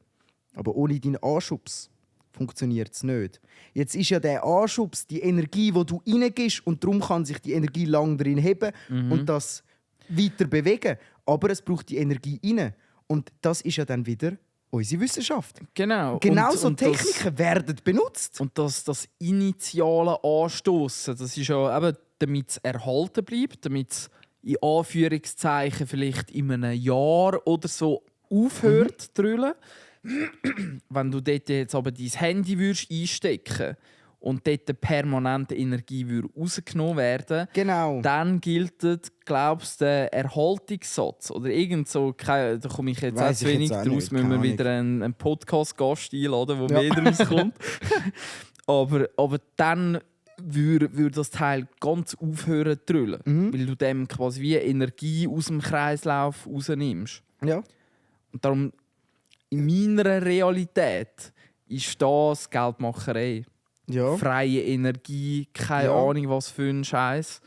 Aber ohne deinen Anschubs funktioniert es nicht. Jetzt ist ja der Anschubs die Energie, die du reingibst und darum kann sich die Energie lang drin heben und das weiter bewegen. Aber es braucht die Energie rein. Und das ist ja dann wieder unsere Wissenschaft. Genau. Genauso Und Techniken werden benutzt. Und das initiale Anstoßen, das ist ja eben, damit es erhalten bleibt, damit es in Anführungszeichen vielleicht in einem Jahr oder so aufhört zu drüllen. Wenn du dort jetzt aber dein Handy einstecken würdest und dort permanent Energie rausgenommen werden, Genau. dann gilt, glaubst du, der Erhaltungssatz oder irgend so, da komme ich jetzt auch Weiss zu ich wenig jetzt auch draus, nicht, müssen wir keine wieder einen Podcast-Gast einladen, der Ja. mehr daraus kommt. aber dann würde das Teil ganz aufhören zu drüllen, weil du dem quasi wie Energie aus dem Kreislauf rausnimmst. Ja. Und darum, in meiner Realität ist das Geldmacherei. Ja. Freie Energie, keine Ja. Ahnung was für ein Scheiß.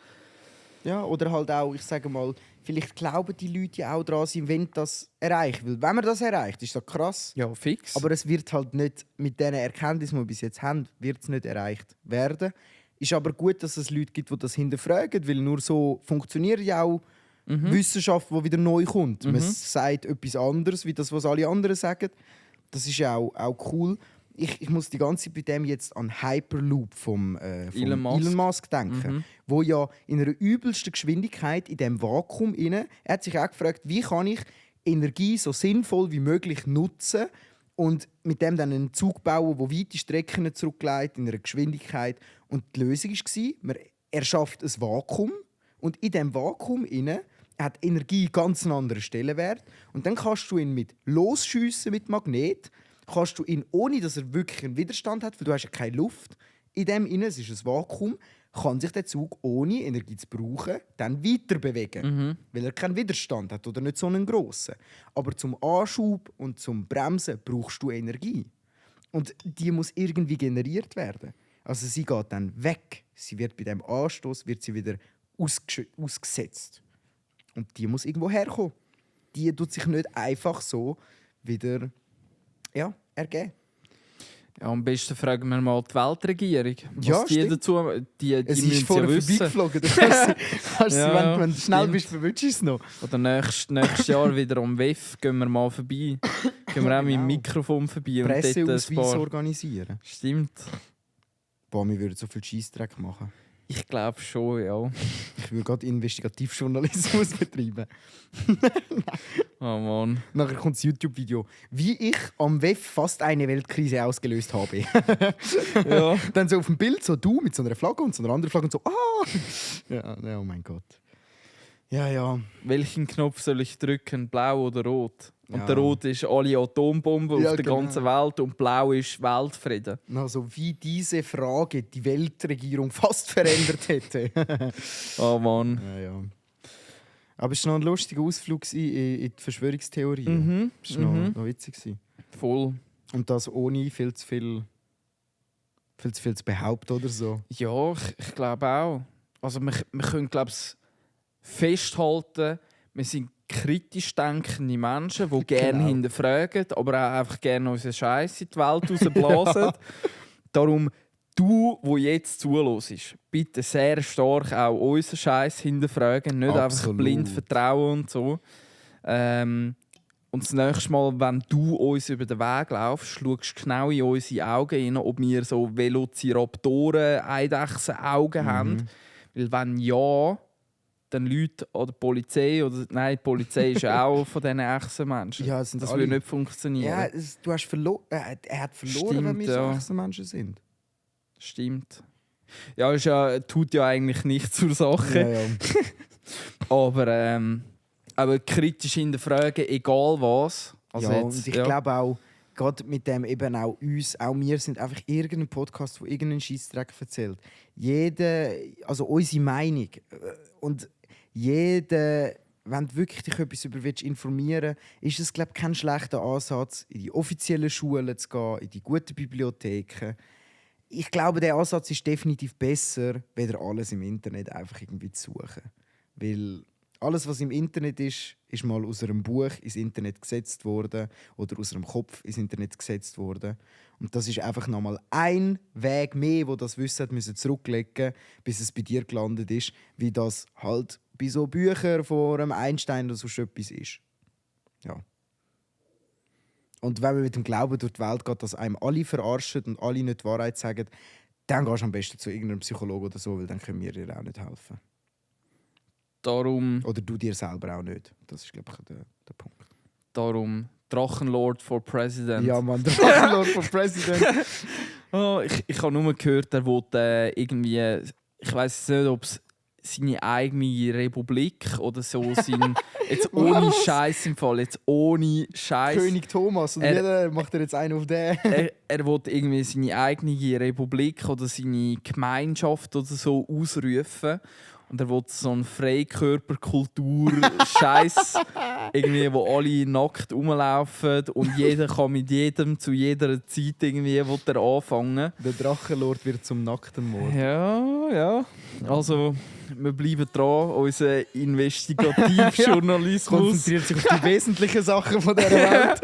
Ja, oder halt auch, ich sage mal, vielleicht glauben die Leute ja auch daran, sie wollen das erreichen. Weil wenn man das erreicht, ist das krass. Ja, fix. Aber es wird halt nicht, mit diesen Erkenntnissen, die wir bis jetzt haben, wird es nicht erreicht werden. Ist aber gut, dass es Leute gibt, die das hinterfragen, weil nur so funktioniert ja auch Wissenschaft, die wieder neu kommt. Man sagt etwas anderes, wie das, was alle anderen sagen. Das ist ja auch cool. Ich muss die ganze Zeit bei dem jetzt an Hyperloop vom Elon Musk. denken, wo ja in einer übelsten Geschwindigkeit in dem Vakuum inne. Er hat sich auch gefragt, wie kann ich Energie so sinnvoll wie möglich nutzen und mit dem dann einen Zug bauen, der weite Strecken zurücklegt in einer Geschwindigkeit. Und die Lösung war, er schafft ein Vakuum und in dem Vakuum inne hat Energie ganz einen anderen Stellenwert und dann kannst du ihn mit Losschiessen mit Magnet, kannst du ihn, ohne dass er wirklich einen Widerstand hat, weil du hast ja keine Luft in dem inne, es ist ein Vakuum, kann sich der Zug ohne Energie zu brauchen dann weiter bewegen, weil er keinen Widerstand hat oder nicht so einen grossen. Aber zum Anschub und zum Bremsen brauchst du Energie und die muss irgendwie generiert werden. Also sie geht dann weg, sie wird bei dem Anstoß wird sie wieder ausgesetzt und die muss irgendwo herkommen. Die tut sich nicht einfach so wieder ergeben. Ja, am besten fragen wir mal die Weltregierung. Was Ja, die stimmt. dazu. Die Es müssen ist ja vorher wissen. vorbeigeflogen. Du kannst Ja, wenn du schnell stimmt. bist, verwünschst du es noch. Oder nächstes Jahr wieder am WEF gehen wir mal vorbei. Gehen wir auch mit dem Genau. Mikrofon vorbei. Und dort ein Presseausweis paar... organisieren. Stimmt. Boah, wir würden so viel Scheissdreck machen. Ich glaube schon, ja. Ich würde gerade Investigativjournalismus betreiben. Oh Mann. Nachher kommt das YouTube-Video, wie ich am WEF fast eine Weltkrise ausgelöst habe. Ja. Dann so auf dem Bild, so du mit so einer Flagge und so einer anderen Flagge und so, ja, oh mein Gott. Ja. Welchen Knopf soll ich drücken? Blau oder rot? Und Ja. der Rot ist alle Atombomben Ja, auf der genau. ganzen Welt und Blau ist Weltfrieden. Also wie diese Frage die Weltregierung fast verändert hätte. Oh Mann. Ja. Aber es war noch ein lustiger Ausflug in die Verschwörungstheorien. Das war noch witzig. Voll. Und das ohne viel zu viel zu behaupten oder so. Ja, ich glaube auch. Also wir können, glaube ich, festhalten, wir sind kritisch denkende Menschen, die gerne Genau. hinterfragen, aber auch einfach gerne unseren Scheiß in die Welt rausblasen. Darum du, wo jetzt zuhörst, bitte sehr stark auch unseren Scheiß hinterfragen, nicht einfach Absolut. blind vertrauen und so. Und das nächste Mal, wenn du uns über den Weg laufst, schaust du genau in unsere Augen rein, ob wir so Velociraptoren, Eidechsen-Augen haben. Weil wenn ja, dann Leute oder die Polizei, oder nein, die Polizei ist ja auch von diesen Echsenmenschen. Ja, es sind das alle- würde nicht funktionieren. Ja, du hast er hat verloren, Stimmt, wenn wir ja. so Echsenmenschen sind. Stimmt. Ja, tut ja eigentlich nicht zur Sache. Ja, ja. Aber kritisch hinterfragen, egal was. Also ja, jetzt, und ich ja. glaube auch, gerade mit dem eben auch uns, auch wir sind einfach irgendein Podcast, der irgendeinen Scheissdreck erzählt. Also unsere Meinung. Und jeder, wenn du wirklich dich etwas über informieren willst, ist es, glaube ich, kein schlechter Ansatz, in die offiziellen Schulen zu gehen, in die guten Bibliotheken. Ich glaube, der Ansatz ist definitiv besser, weder alles im Internet einfach irgendwie zu suchen. Weil alles, was im Internet ist, ist mal aus einem Buch ins Internet gesetzt worden oder aus einem Kopf ins Internet gesetzt worden. Und das ist einfach nochmal ein Weg mehr, wo das Wissen hat müssen zurücklegen, bis es bei dir gelandet ist, wie das halt bei so Büchern von einem Einstein oder so etwas ist. Ja. Und wenn man mit dem Glauben durch die Welt geht, dass einem alle verarschen und alle nicht die Wahrheit sagen, dann gehst du am besten zu irgendeinem Psychologen oder so, weil dann können wir dir auch nicht helfen. Darum, Oder du dir selber auch nicht. Das ist, glaube ich, der Punkt. Drachenlord for President. Ja, Mann, der Drachenlord for President. Oh, ich habe nur gehört, er wollte irgendwie, ich weiß nicht, ob es seine eigene Republik oder so sein. Jetzt ohne Scheiß im Fall, jetzt ohne Scheiß. König Thomas. Und jeder macht jetzt einen auf den. Er wollte irgendwie seine eigene Republik oder seine Gemeinschaft oder so ausrufen. Und er wollte so eine Freikörperkultur-Scheiß, irgendwie, wo alle nackt rumlaufen und jeder kann mit jedem zu jeder Zeit irgendwie er anfangen. Der Drachenlord wird zum nackten Mord. Ja. Also, wir bleiben dran, unser Investigativjournalismus. Konzentriert sich auf die wesentlichen Sachen von dieser Welt.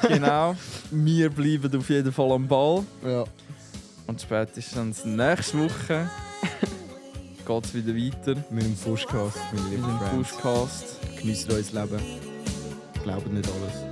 Genau. Wir bleiben auf jeden Fall am Ball. Ja. Und spätestens nächste Woche geht es wieder weiter Mit dem Fuschcast, meine mit lieben dem Friends. Pushcast. Genießt euer Leben. Glaubt nicht alles.